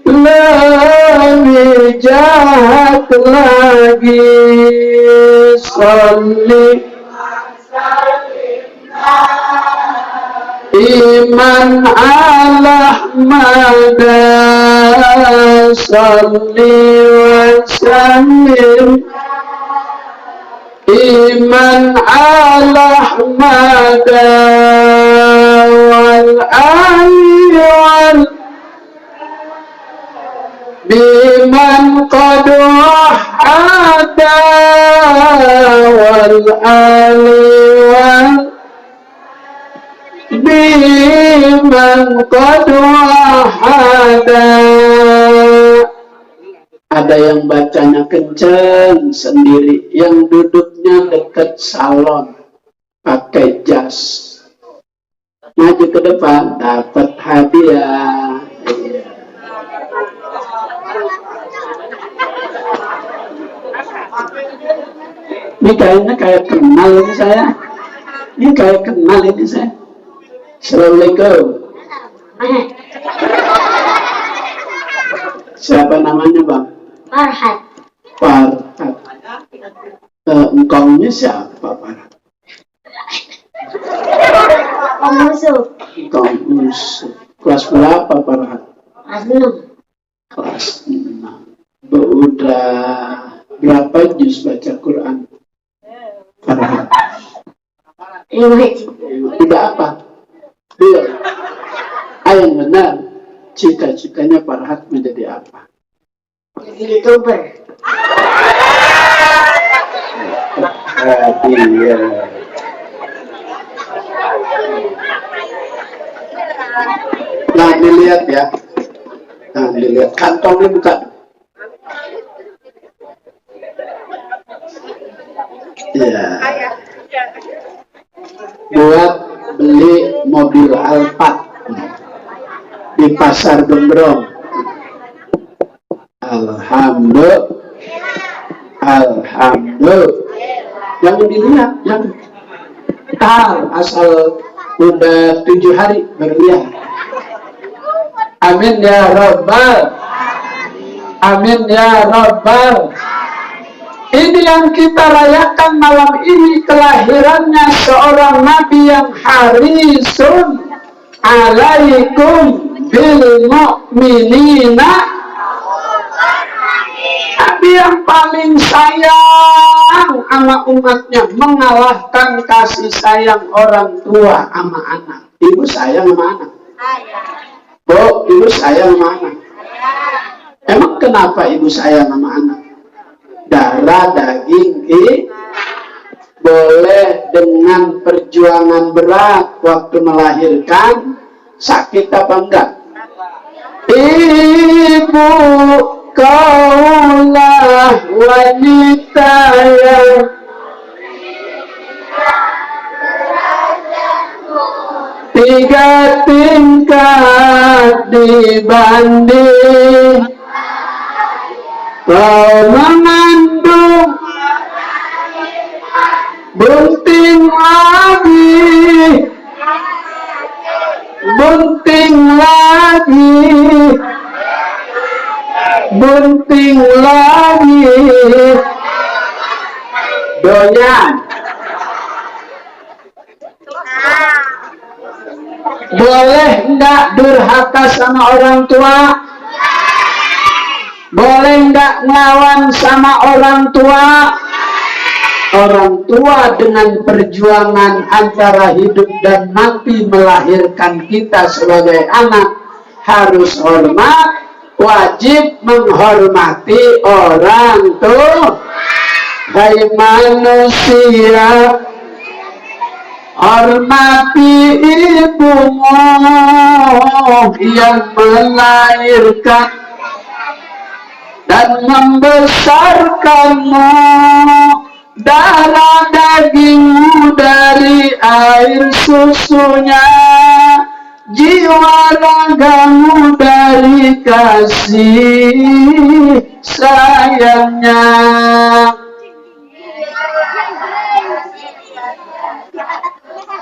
lebih jahat lagi. Sholli iman ala mada sholli wa sallim iman ala mada wal ali wal biman qad wahada wal ali wal biman qad wahada. Ada yang bacanya kenceng sendiri, yang duduknya dekat salon pakai jas. Maju ke depan dapat hadiah. Ini kayaknya kayak kenal ini saya. Ini kayak kenal ini saya. Assalamualaikum. Siapa namanya bang? Farhat. Farhat. Engkaunya siapa Farhat? Om Yusuf. Engkau Yusuf. Kelas berapa Farhat? Kelas 6. Kelas 6. Udah berapa juz baca Quran Farhat? Tidak apa? Belum. Yang benar, cita-citanya Farhat menjadi apa? Jadi YouTuber. Iya. Nah, dilihat ya. Nah, dilihat kantongnya buka. Iya. Buat beli mobil Alphard di pasar Gembrong. Alhamdulillah. Jangan dilihat, jangan. Asal udah 7 hari berlihat. Amin ya Rabbal. Amin ya Rabbal. Ini yang kita rayakan malam ini, kelahirannya seorang nabi yang harisun alaikum bil mu'minina, nabi yang paling sayang sama umatnya, mengalahkan kasih sayang orang tua sama anak. Ibu sayang sama anak? Oh, ibu sayang sama anak? Emang kenapa ibu sayang sama anak? Darah daging boleh dengan perjuangan berat waktu melahirkan, sakit apa enggak? Ibu kaulah wanita yang tiga tingkat dibanding kau mengandung bunting lagi, bunting lagi, bunting lagi, doyan. Boleh enggak durhaka sama orang tua? Boleh enggak ngelawan sama orang tua? Orang tua dengan perjuangan antara hidup dan mati melahirkan kita sebagai anak, harus hormat, wajib menghormati orang tua. Hai manusia, hormati ibumu yang melahirkan dan membesarkanmu, darah dagingmu dari air susunya, jiwa ragamu dari kasih sayangnya.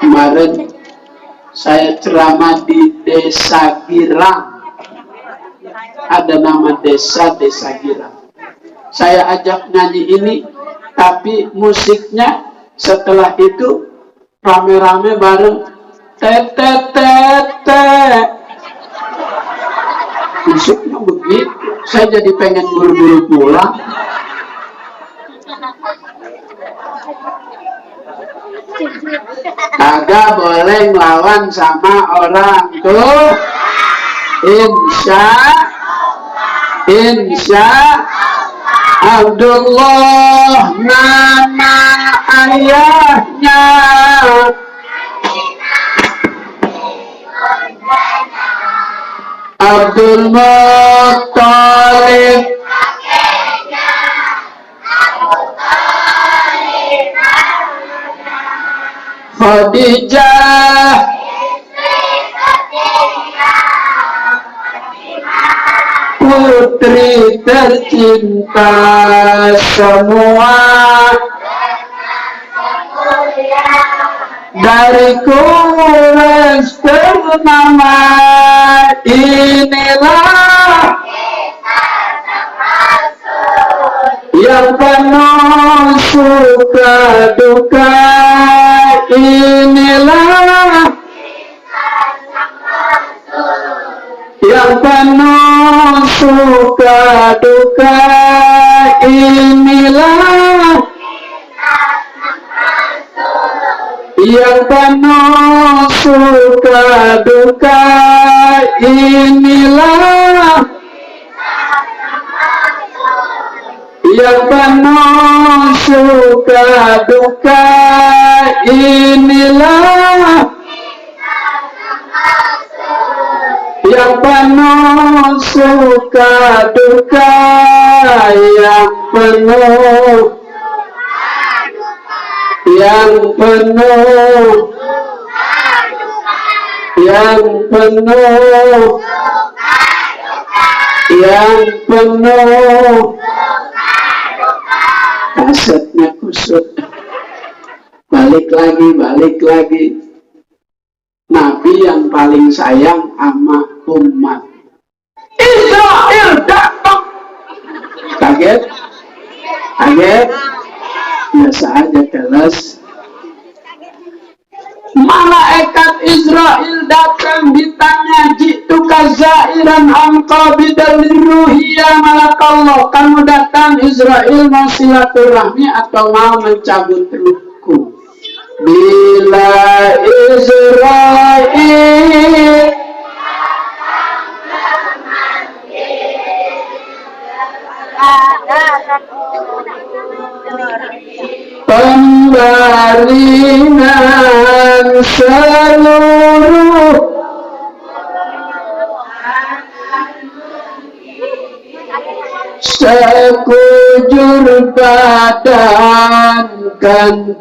Kemarin saya ceramah di Desa Girang. Ada nama desa Girang. Saya ajak nyanyi ini, tapi musiknya setelah itu rame-rame bareng tete. Musiknya begitu, saya jadi pengen buru-buru pulang. Kagak boleh ngelawan sama orang tuh. Insya Abdullah nama ayahnya, Abdul Muttalib Khadijah putri tercinta semua dari Quraisy ternama. Inilah yang penuh suka duka, inilah yang penuh suka duka, inilah yang penuh suka duka, inilah yang penuh suka duka, inilah yang penuh suka duka, yang penuh yang penuh kasetnya kusut. Balik lagi Nabi yang paling sayang sama umat. Israel datang. Kaget biasa aja kelas. Malaikat Israel datang ditanya, jitu kazairan amqabidal ruhi ya malakallah. Kamu datang Israel mau silaturahmi atau mau mencabut ruhku? Bila Israel pembaringan seluruh sekujur badan kan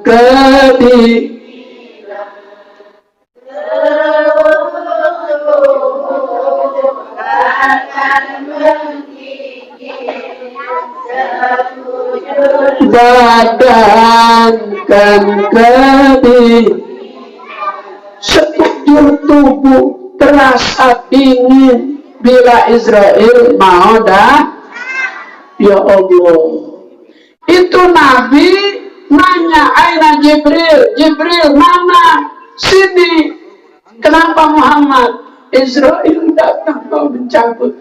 sekujur tubuh terasa dingin bila Israel mau dah. Ya Allah, itu Nabi nanya, aina Jibril mana? Sini. Kenapa Muhammad? Israel datang mau mencabut.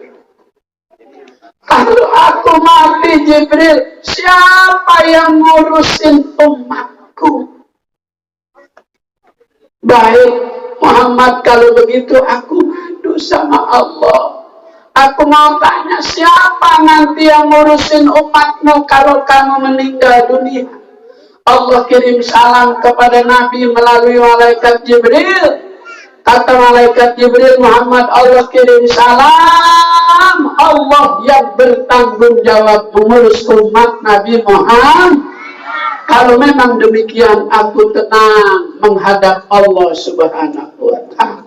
Kalau aku mati Jibril, siapa yang ngurusin umatku? Baik Muhammad, kalau begitu aku ngadu sama Allah. Aku mau tanya, siapa nanti yang ngurusin umatmu kalau kamu meninggal dunia? Allah kirim salam kepada Nabi melalui malaikat Jibril. Kata malaikat Jibril, Muhammad, Allah kirim salam. Allah yang bertanggung jawab mengurus umat Nabi Muhammad. Kalau memang demikian, aku tenang menghadap Allah Subhanahu wa Ta'ala.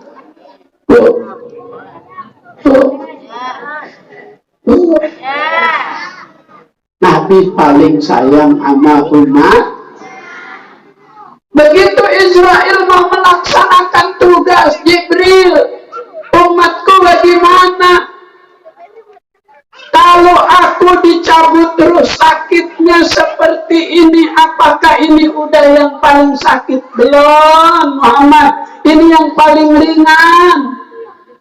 Nabi paling sayang sama umat. Begitu Israel mau melaksanakan tugas Jibril, umatku bagaimana? Kalau aku dicabut terus sakitnya seperti ini, apakah ini udah yang paling sakit? Belum Muhammad, ini yang paling ringan.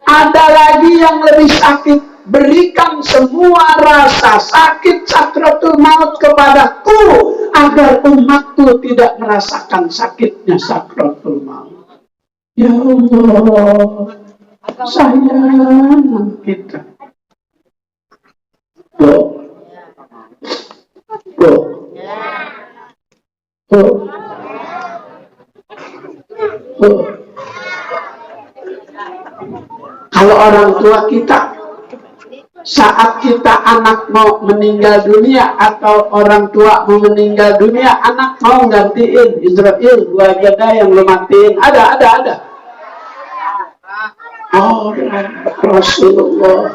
Ada lagi yang lebih sakit. Berikan semua rasa sakit sakratul maut kepadaku agar umatku tidak merasakan sakitnya sakratul maut. Ya Allah, sayang kita. Kalau orang tua kita, saat kita anak mau meninggal dunia atau orang tua mau meninggal dunia, anak mau gantiin Israel, gua jaga yang lu matiin. Ada. Rasulullah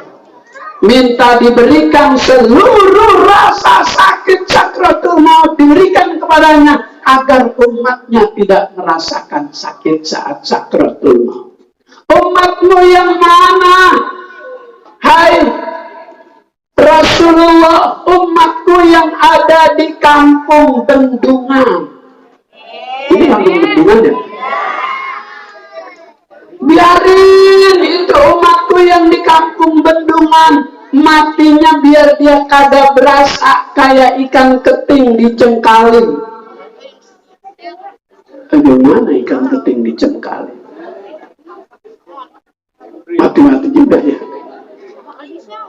minta diberikan seluruh rasa sakit sakratul maut diberikan kepadanya agar umatnya tidak merasakan sakit saat sakratul maut. Umatmu yang mana? Hai Rasulullah, umatku yang ada di kampung Bendungan. Ini kampung Bendungan ya? Biarin itu umatku yang di kampung Bendungan, matinya biar dia kada berasa kayak ikan keting dicengkalin. Bagaimana ikan keting dicengkali? Mati-mati juga ya.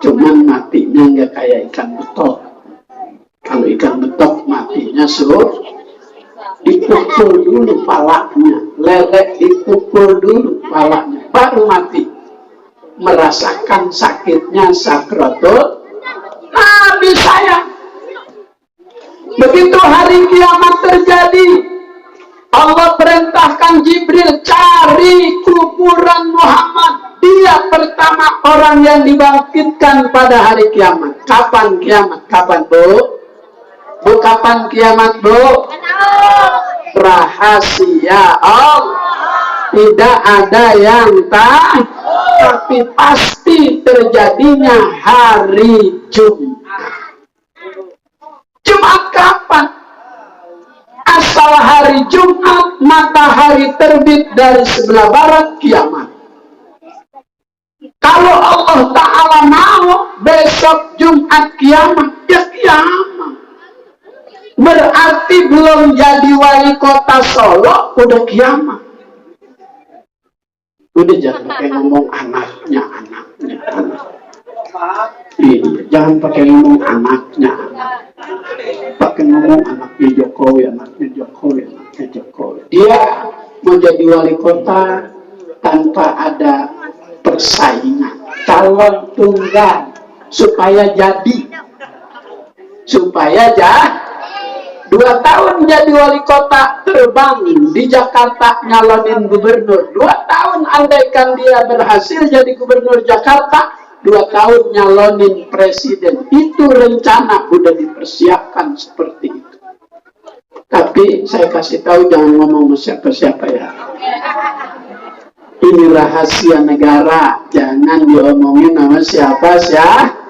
Cuman matinya nggak kayak ikan betok. Kalau ikan betok matinya dipukul dulu palanya, lele dipukul dulu palanya, baru mati. Merasakan sakitnya sakratul. Nabi saya. Begitu hari kiamat terjadi, Allah perintahkan Jibril cari kuburan Muhammad. Dia pertama orang yang dibangkitkan pada hari kiamat. Kapan kiamat? Kapan, Bu? Bu, kapan kiamat, Bu? Rahasia Allah. Tidak ada yang tahu, tapi pasti terjadinya hari Jumat. Jumat kapan? Asal hari Jumat, matahari terbit dari sebelah barat, kiamat. Kalau Allah Ta'ala mau besok Jumat kiamat, ya kiamat. Berarti belum jadi wali kota Solo, udah kiamat. Udah jangan pakai ngomong anaknya. Iya, jangan pakai ngomong anaknya. Pakai ngomong anaknya Jokowi. Dia mau jadi wali kota tanpa ada persaingan, calon tunggal, supaya jadi 2 tahun jadi wali kota, terbang di Jakarta nyalonin gubernur. 2 tahun andaikan dia berhasil jadi gubernur Jakarta, 2 tahun nyalonin presiden. Itu rencana udah dipersiapkan seperti itu. Tapi saya kasih tahu, jangan ngomong siapa-siapa ya. Ini rahasia negara, jangan diomongin sama siapa ya.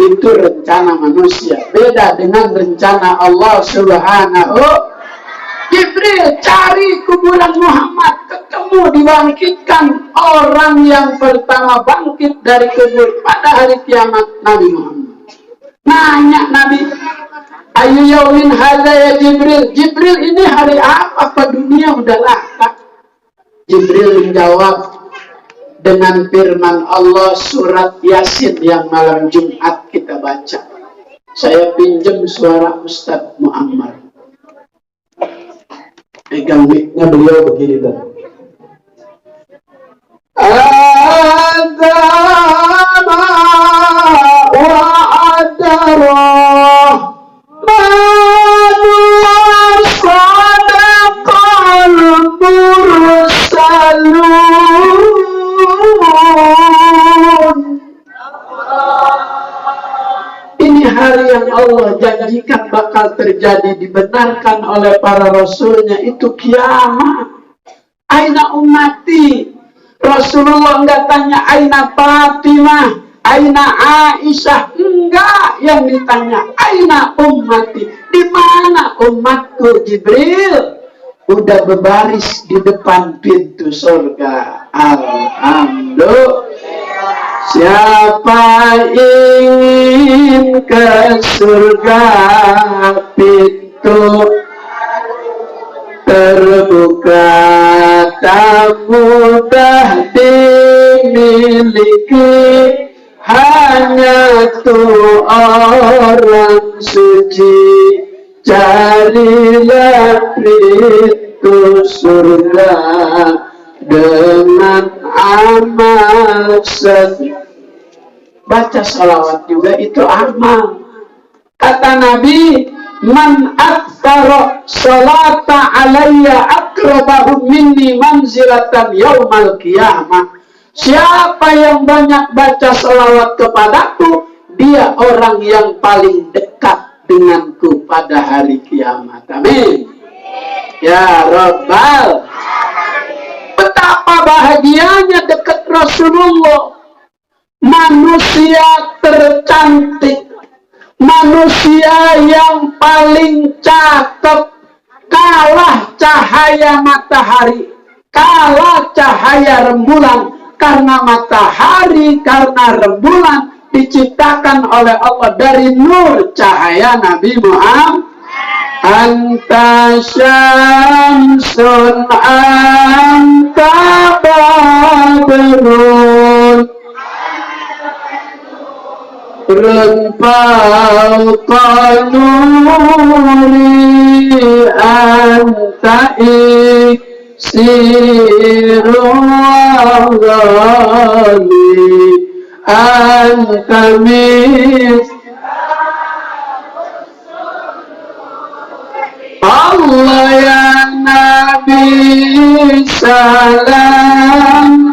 Itu rencana manusia, beda dengan rencana Allah Subhanahu. Jibril cari kuburan Muhammad, ketemu, dibangkitkan orang yang pertama bangkit dari kubur pada hari kiamat, Nabi Muhammad. Nanya Nabi, ayu yaumin hadza ya Jibril? Jibril, ini hari apa dunia udah laka? Jibril menjawab dengan firman Allah surat Yasin yang malam Jumat kita baca. Saya pinjam suara Ustadz Muammar. Pegang mic-nya beliau begini tadi. Adama wa adarah manuar sadaqal mursalun. Ini hari yang Allah janjikan bakal terjadi, dibenarkan oleh para rasulnya, itu kiamat. Aina ummati? Rasulullah enggak tanya aina Fatimah, aina Aisyah, enggak. Yang ditanya aina ummati, di mana umatku? Jibril udah berbaris di depan pintu surga. Alhamdulillah. Siapa ingin ke surga, pintu terbuka, tak mudah dimiliki, hanya tuh orang suci. Carilah pintu surga dengan amal sedih. Baca salawat juga itu amal. Kata Nabi, man aktsara salata alayya akrabahu minni manzilatan yaumal qiyamah. Siapa yang banyak baca salawat kepadaku, dia orang yang paling dekat denganku pada hari kiamat. Amin. Ya Rabbal. Betapa bahagianya dekat Rasulullah. Manusia tercantik, manusia yang paling cakep, kalah cahaya matahari, kalah cahaya rembulan. Karena matahari, karena rembulan diciptakan oleh Allah dari nur cahaya Nabi Muhammad. anta syamsun anta badrun fawqa nuri anta iksirul ghali anta Allah ya Nabi salam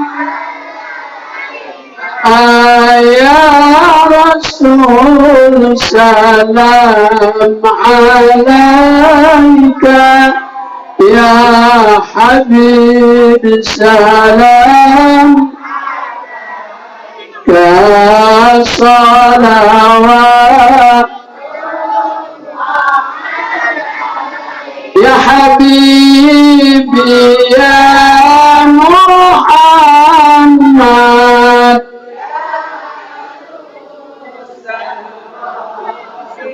ya Rasul salam alaika ya Habib salam ka salawat ya Habibi ya Muhammad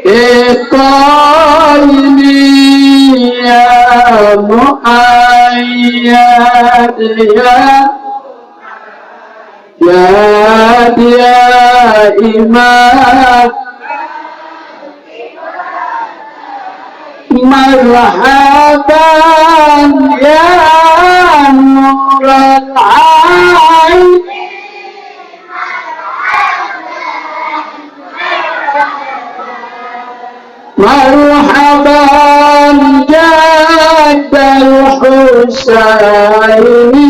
iqaini ya Muayyad ya Imam marhaban ya Nurul Ain marhaban jaddal Husaini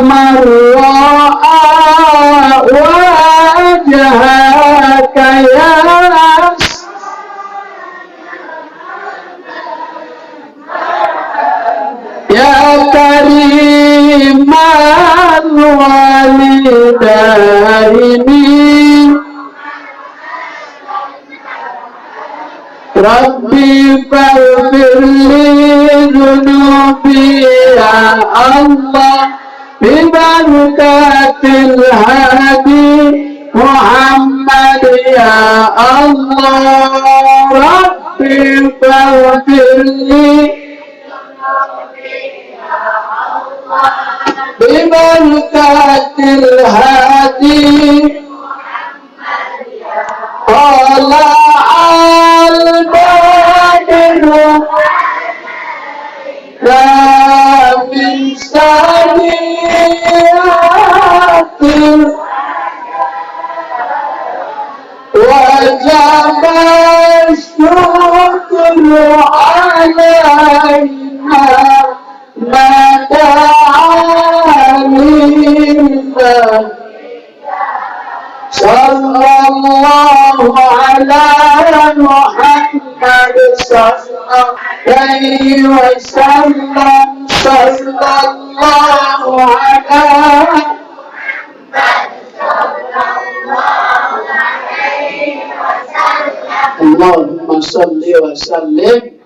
marwa'a wajhaka ya kariman walidaini Rabbi faghfir li dhunubi ya Allah bibarakatil hadi Muhammad ya Allah Rabbi faghfir li bibarakatil hadi qala al-badru min saniyatin wajib syukru alaina mada'alillah sallallahu ala Muhammad sallallahu alaihi wasallam sallallahu ala Allahumma salli wa sallim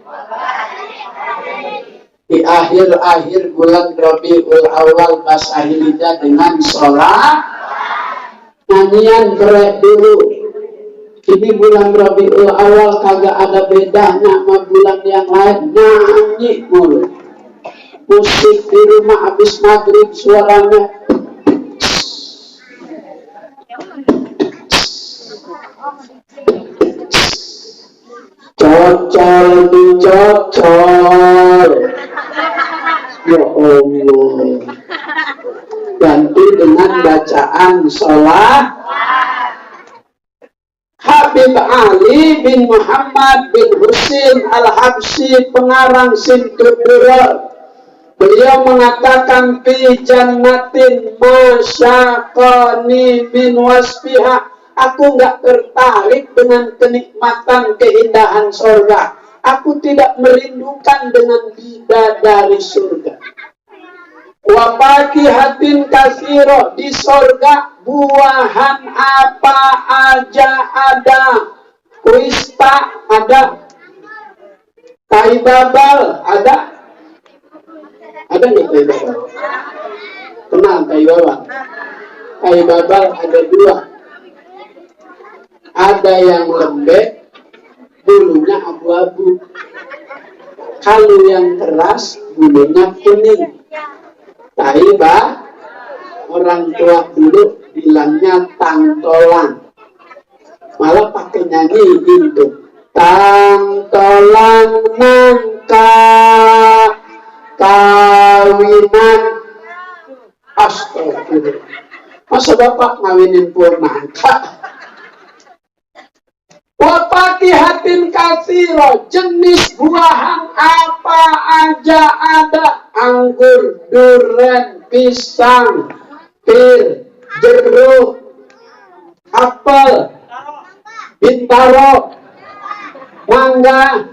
di akhir-akhir bulan Rabiul Awal masahilinya dengan sholat nyanyian berek dulu. Ini bulan Rabiul Awal kagak ada bedanya sama bulan yang lain, nyanyi mulu. Musik di rumah habis maghrib suaranya cocol dicocol. Ya Allah, ganti dengan bacaan sholat Habib Ali bin Muhammad bin Husin Al-Habsyi pengarang Sintudur. Beliau mengatakan fi jannatin masyaqani min wasfiha, aku enggak tertarik dengan kenikmatan keindahan surga. Aku tidak merindukan dengan bidadari surga. Wa fakihatin katsira, di surga buahan apa aja ada. Kuista ada. Tai babal ada. Ada nggak tai babal? Kenal tai babal? Tai babal ada dua. Ada yang lembek, bulunya abu-abu. Kalau yang keras, bulunya kuning. Tapi orang tua dulu bilangnya tangtolan. Malah pakai nyanyi gitu. Tangtolan nangka kawinan. Astagfirullah. Masa bapak ngawinin purnangka? Wafakihatin katsiro, jenis buahan apa aja ada. Anggur, duren, pisang, pir, jeruk, apel, bintaro, mangga,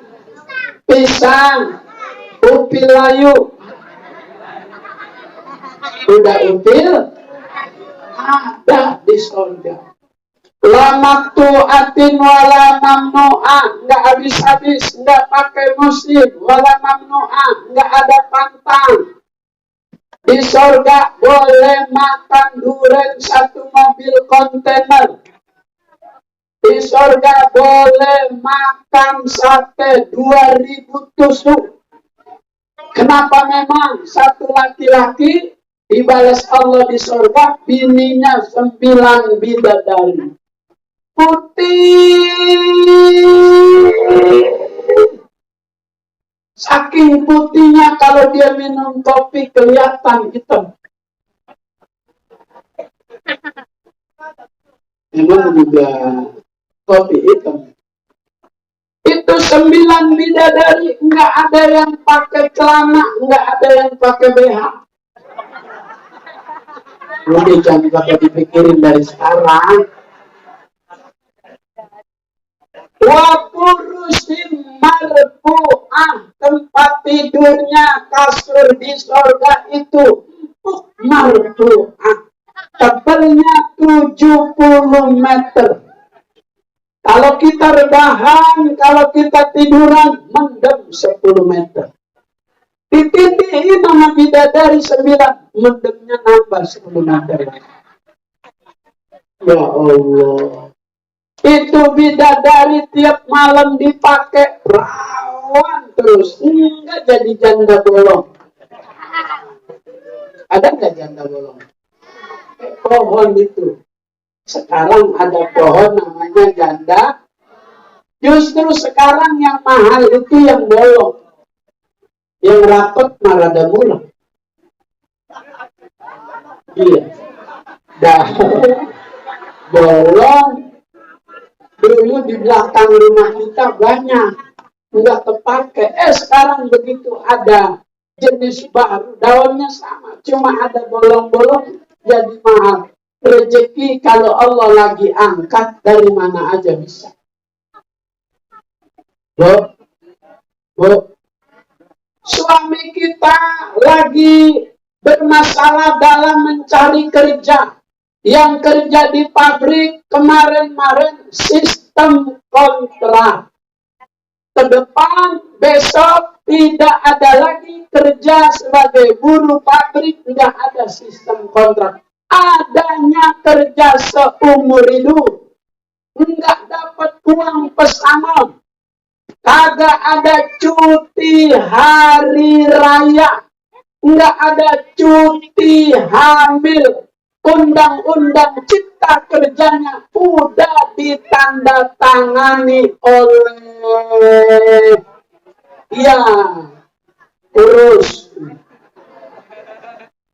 pisang, upi layu. Udah upil? Ada di surga. Lama tu'atin wala mamnu'ah, nggak habis-habis, nggak pakai musim, wala mamnu'ah, nggak ada pantang. Di surga boleh makan durian 1 mobil kontainer. Di surga boleh makan sate 2000 tusuk. Kenapa memang satu laki-laki dibalas Allah di surga, bininya 9 bidadari. Putih. Saking putihnya kalau dia minum kopi kelihatan hitam. Memang juga kopi hitam. Itu 9 bidadari, nggak ada yang pakai celana, nggak ada yang pakai BH. Udah jangan pakai dipikirin dari sekarang. Wapurusim marfu'ah, tempat tidurnya kasur di surga itu marfu'ah, tebalnya 70 meter. Kalau kita rebahan, kalau kita tiduran, mendem 10 meter. Ditindihin sama bidadari 9, mendemnya nambah 10 meter. Ya Allah. Itu bidadari tiap malam dipakai perawan terus. Enggak jadi janda bolong. Ada nggak janda bolong? Pohon itu. Sekarang ada pohon namanya janda. Justru sekarang yang mahal itu yang bolong. Yang rapat malah ada mula. Iya. Dah bolong. Dulu di belakang rumah kita banyak, nggak terpakai. Sekarang begitu ada jenis baru, daunnya sama, cuma ada bolong-bolong, jadi mahal. Rezeki kalau Allah lagi angkat, dari mana aja bisa. Bu, suami kita lagi bermasalah dalam mencari kerja. Yang kerja di pabrik kemarin-kemarin sistem kontrak. Ke depan besok tidak ada lagi kerja sebagai buruh pabrik, tidak ada sistem kontrak. Adanya kerja seumur hidup. Enggak dapat uang pesangon. Kagak ada cuti hari raya. Enggak ada cuti hamil. Undang-undang cipta kerjanya udah ditandatangani oleh urus.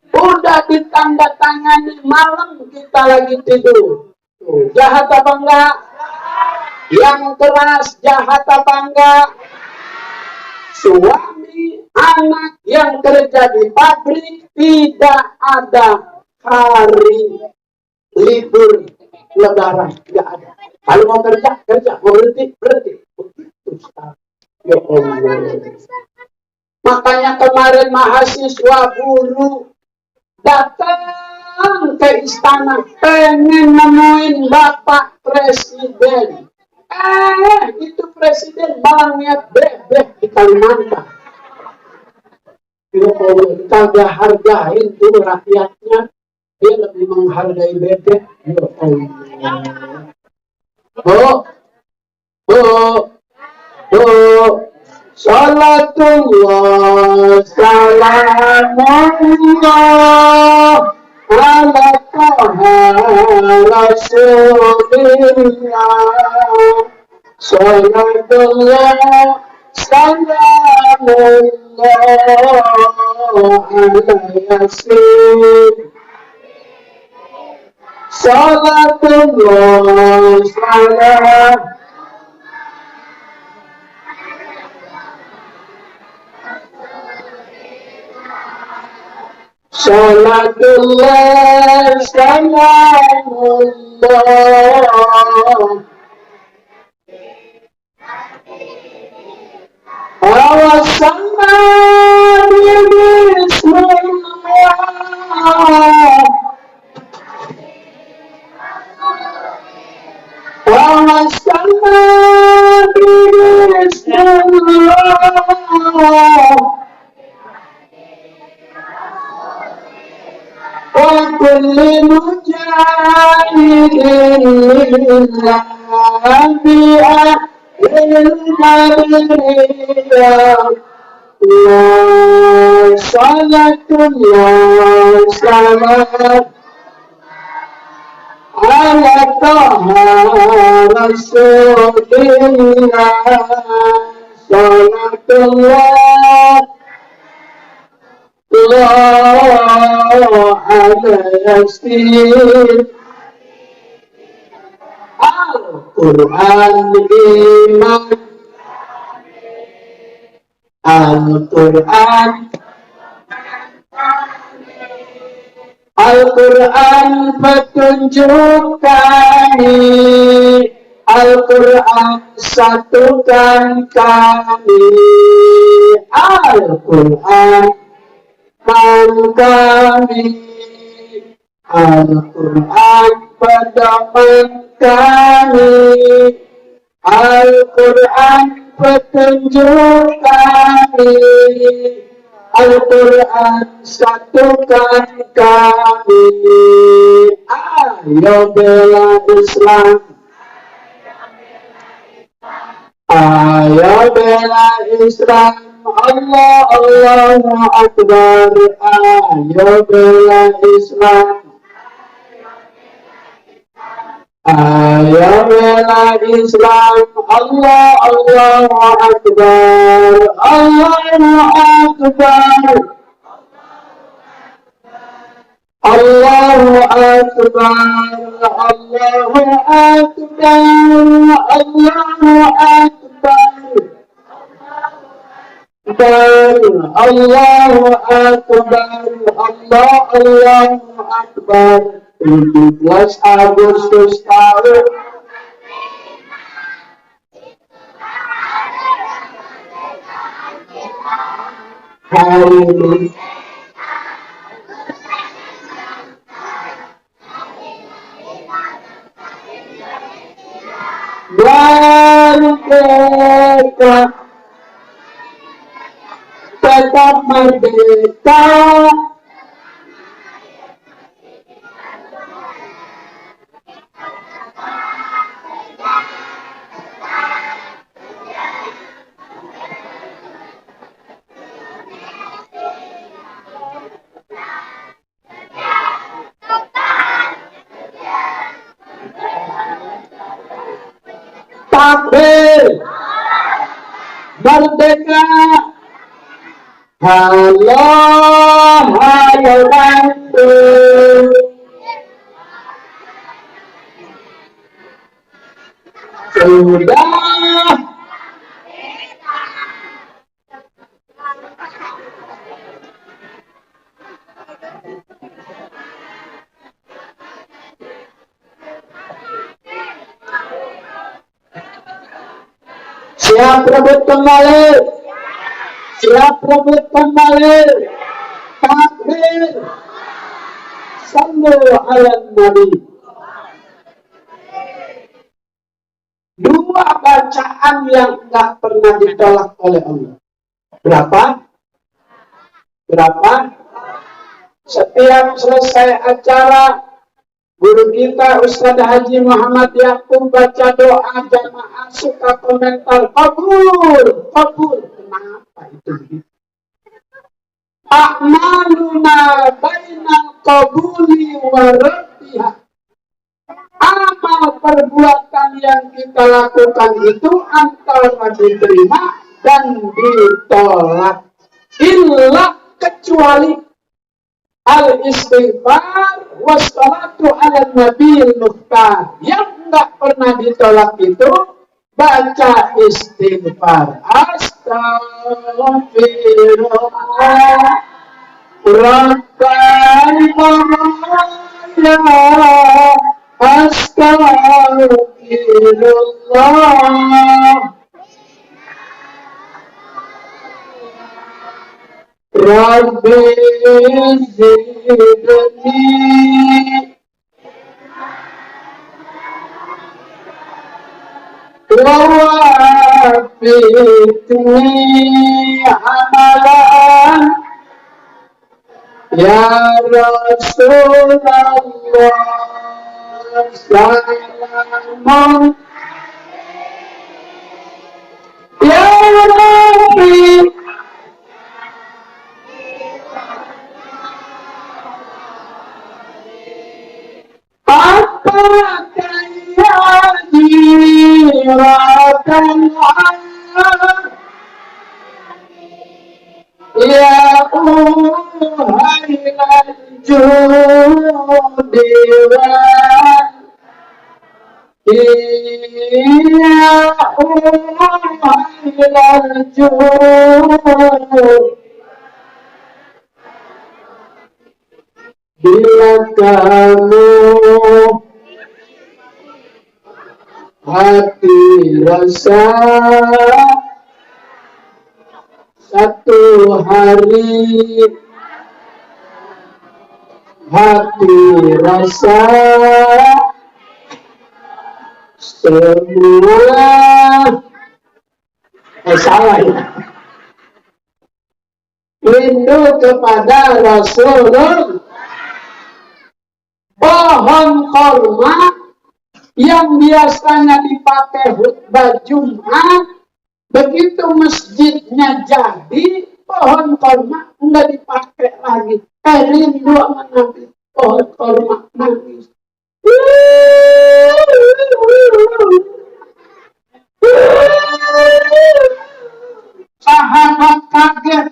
Udah ditandatangani, malam kita lagi tidur. Jahat apa enggak? Yang keras jahat apa enggak? Suami anak yang kerja di pabrik tidak ada hari libur lebaran, nggak ada. Kalau mau kerja, mau berhenti. Ya Allah. Makanya kemarin mahasiswa buruh datang ke istana, pengen nemuin Bapak Presiden. Itu Presiden malah niat bebek di Kalimantan. Ya Allah, kagak hargain tuh rakyatnya. Dia lebih menghargai bebek. Ya Allah. Bu, bu, bu. Salatullah, salamullah, ala taha rasulillah. Salatullah, salamullah, ala yasin. Salatullah, salam. Salatullah, salamullah, awasana bismillah, awasana bismillah. وكل مجاهد لله بأهل المدينة وصلاة الله سلام على طه رسول الله صلاة الله على ياسين Al-Quran iman Al-Quran Al-Quran petunjuk kami Al-Quran satukan kami Al-Quran kami Al-Quran pedoman kami Al-Quran petunjuk kami Al-Quran satukan kami ayo bela Islam ayo bela Islam Allah Allahu Akbar ayo bela Islam ayo bela Islam Allah Allahu Akbar Allahu Akbar Allahu Akbar Allahu Akbar Allahu Akbar Allahu Akbar Allahu Akbar 17 Agustus tahun hari ini merdeka tetap merdeka takbir merdeka halo halo Bandung sudah siap rebut kembali siap rebut kembali takbir sallu ala nabi dua bacaan yang tak pernah ditolak oleh Allah berapa? Setiap selesai acara Guru kita Ustaz Haji Muhammad Yakub baca doa jamaah suka komentar kabul. Kenapa itu? A'maluna bainal qabuli wa raddiha. Amal perbuatan yang kita lakukan itu antara diterima dan ditolak. Illa kecuali al-istighfar wassalatu ala nabiyil mukhtar. Yang enggak pernah ditolak itu baca istighfar. Astaghfirullah Rabbana Astaghfirullah Rabbi zidni wa wafiqni amalan ya Rasulullah salamun ya Rabbi ya uhailan judiwan ya uhailan judiwan bila kamu hati rasa satu hari hati rasa semua salah ya. Rindu kepada Rasulullah, pohon korma yang biasanya dipakai khutbah Jumat, begitu masjidnya jadi, pohon korma enggak dipakai lagi. Rindu sama Nabi, pohon korma nangis. Sahabat kaget.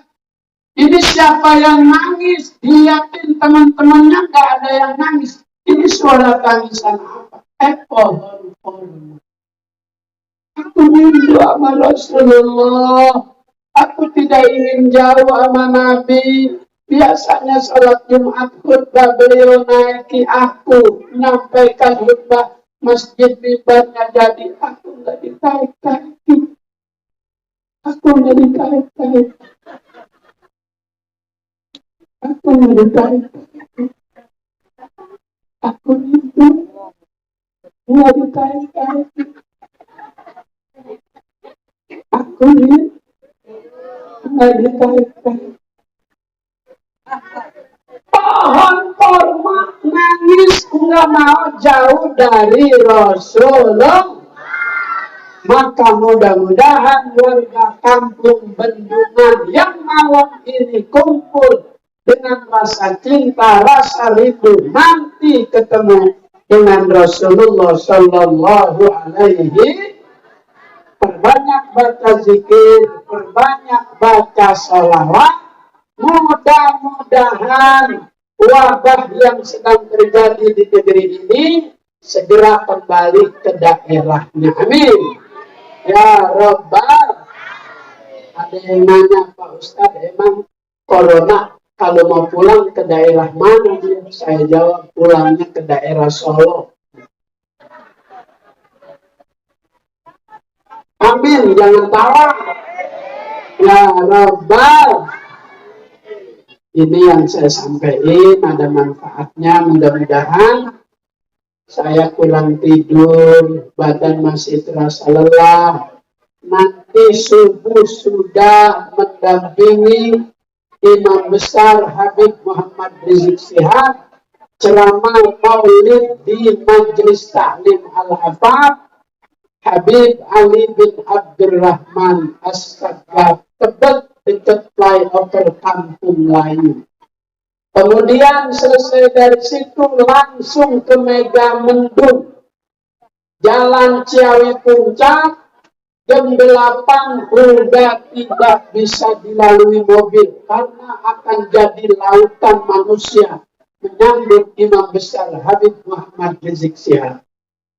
Ini siapa yang nangis? Lihatin teman-temannya enggak ada yang nangis. Ini suara tangisan apa? Pohon korma. Aku rindu sama Rasulullah. Aku tidak ingin jauh sama Nabi. Biasanya salat Jumat khutbah beliau naiki aku, menyampaikan khutbah masjid mimbarnya jadi aku nggak ditarik-tarik. Aku nggak ditarik-tarik. Aku nggak ditarik-tarik. Aku rindu nggak ditarik-tarik. Aku rindu nggak ditarik-tarik. Pohon korma nangis nggak mau jauh dari Rasulullah. Maka mudah-mudahan warga kampung Bendungan yang malam ini kumpul dengan rasa cinta, rasa rindu nanti ketemu dengan Rasulullah Sallallahu Alaihi. Perbanyak baca zikir, perbanyak baca salawat. Mudah-mudahan wabah yang sedang terjadi di negeri ini segera kembali ke daerahnya. Amin. Ya Rabbal. Ada yang nanya, Pak Ustadz, emang corona kalau mau pulang ke daerah mana dia? Saya jawab, pulangnya ke daerah Solo. Amin, jangan tawa. Ya Rabbal. Ini yang saya sampaikan, ada manfaatnya, mudah-mudahan saya kurang tidur, badan masih terasa lelah. Nanti subuh sudah mendampingi Imam Besar Habib Muhammad Rizik Shihab ceramah maulid di Majelis Taklim Al-Hafaf Habib Ali bin Abdurrahman As-Sagaf, Tebet dekat flyover Kampung Melayu. Kemudian selesai dari situ langsung ke Megamendung, Jalan Ciawi Puncak, jam 8 udah tidak bisa dilalui mobil karena akan jadi lautan manusia menyambut Imam Besar Habib Muhammad Rizik Syihab.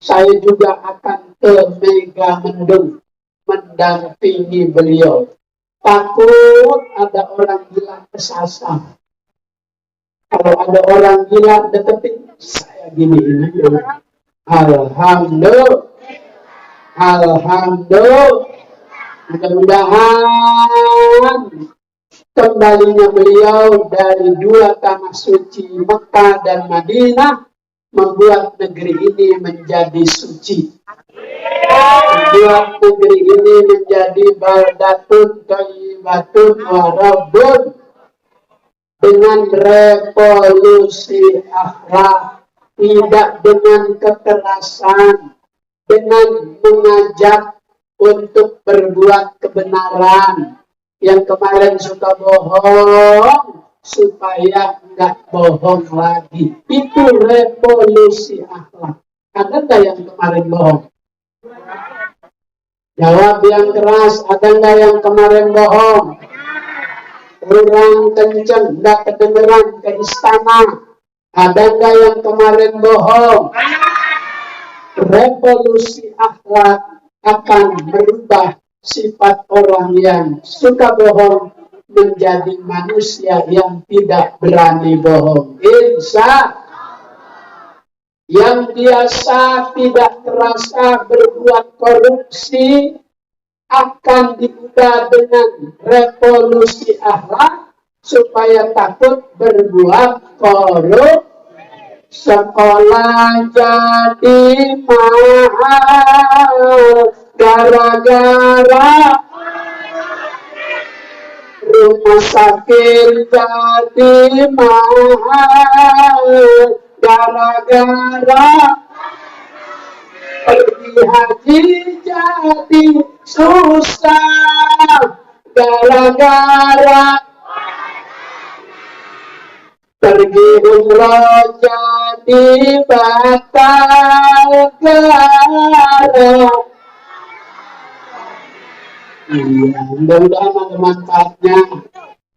Saya juga akan ke Megamendung mendampingi beliau. Takut ada orang gila kesasar. Kalau ada orang gila deketin saya giniin aja. Alhamdulillah. Mudah-mudahan kembalinya beliau dari dua tanah suci Mekah dan Madinah membuat negeri ini menjadi suci. Membuat negeri ini menjadi baldatun thayyibatun warabun dengan revolusi akhlak, tidak dengan kekerasan, dengan mengajak untuk berbuat kebenaran. Yang kemarin suka bohong, supaya nggak bohong lagi. Itu revolusi akhlak. Ada nggak yang kemarin bohong? Jawab yang keras, ada nggak yang kemarin bohong? Kurang kenceng, nggak kedengeran ke istana. Ada nggak yang kemarin bohong? Revolusi akhlak akan merubah sifat orang yang suka bohong menjadi manusia yang tidak berani bohong. Insya yang biasa tidak terasa berbuat korupsi akan diubah dengan revolusi akhlak supaya takut berbuat korupsi. Sekolah jadi mahal gara-gara rumah sakit jadi mahal gara-gara pergi haji jadi susah gara-gara pergi umroh jadi batal gara. Mudah-mudahan ada manfaatnya.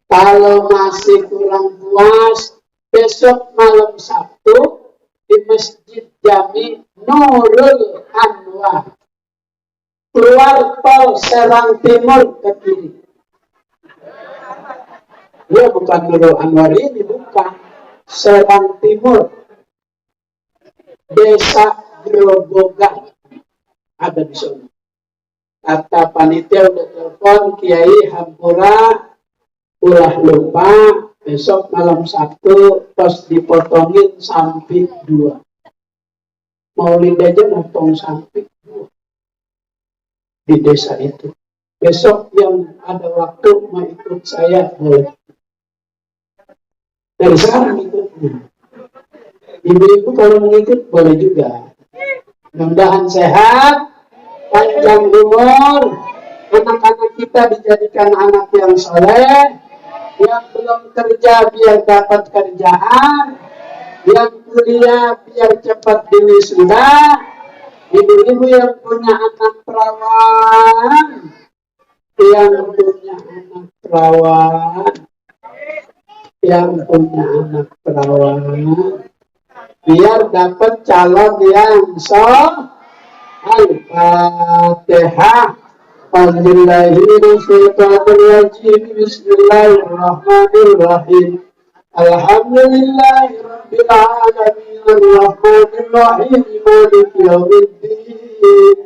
Kalau masih kurang puas, besok malam Sabtu di Masjid Jami Nurul Anwar, keluar tol Serang Timur ke kiri. Ya bukan Nurul Anwar ini, bukan. Serang Timur, Desa Grobogan, ada di sana. Kata panitia udah telepon Kiai Hampura, ulah lupa besok malam Sabtu pas dipotongin samping 2. Maulid aja motong samping 2 di desa itu. Besok yang ada waktu mau ikut saya boleh. Dari sekarang ikutnya. Ibu-ibu kalau mau ikut boleh juga. Mudah-mudahan sehat, panjang umur, anak-anak kita dijadikan anak yang soleh, yang belum kerja biar dapat kerjaan, yang kuliah biar cepat diwisuda, ibu-ibu yang punya anak perawan, biar dapat calon yang soleh. Al-Fatihah. Bismillahirrahmanirrahim. Alhamdulillahirabbil alamin arrahmanirrahim maliki yaumiddin.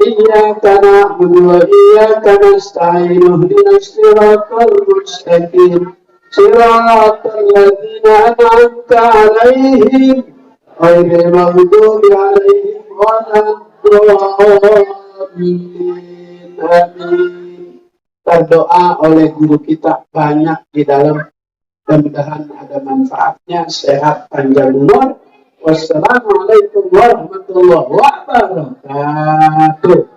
Iyyaka na'budu wa iyyaka nasta'in ihdinas siratal mustaqim. Siratal ladzina an'amta 'alaihim ghairil maghdubi 'alaihim waladdallin. Amin. Berdoa oleh guru kita banyak di dalam Mudah-mudahan ada manfaatnya, sehat, panjang umur. Wassalamualaikum warahmatullahi wabarakatuh.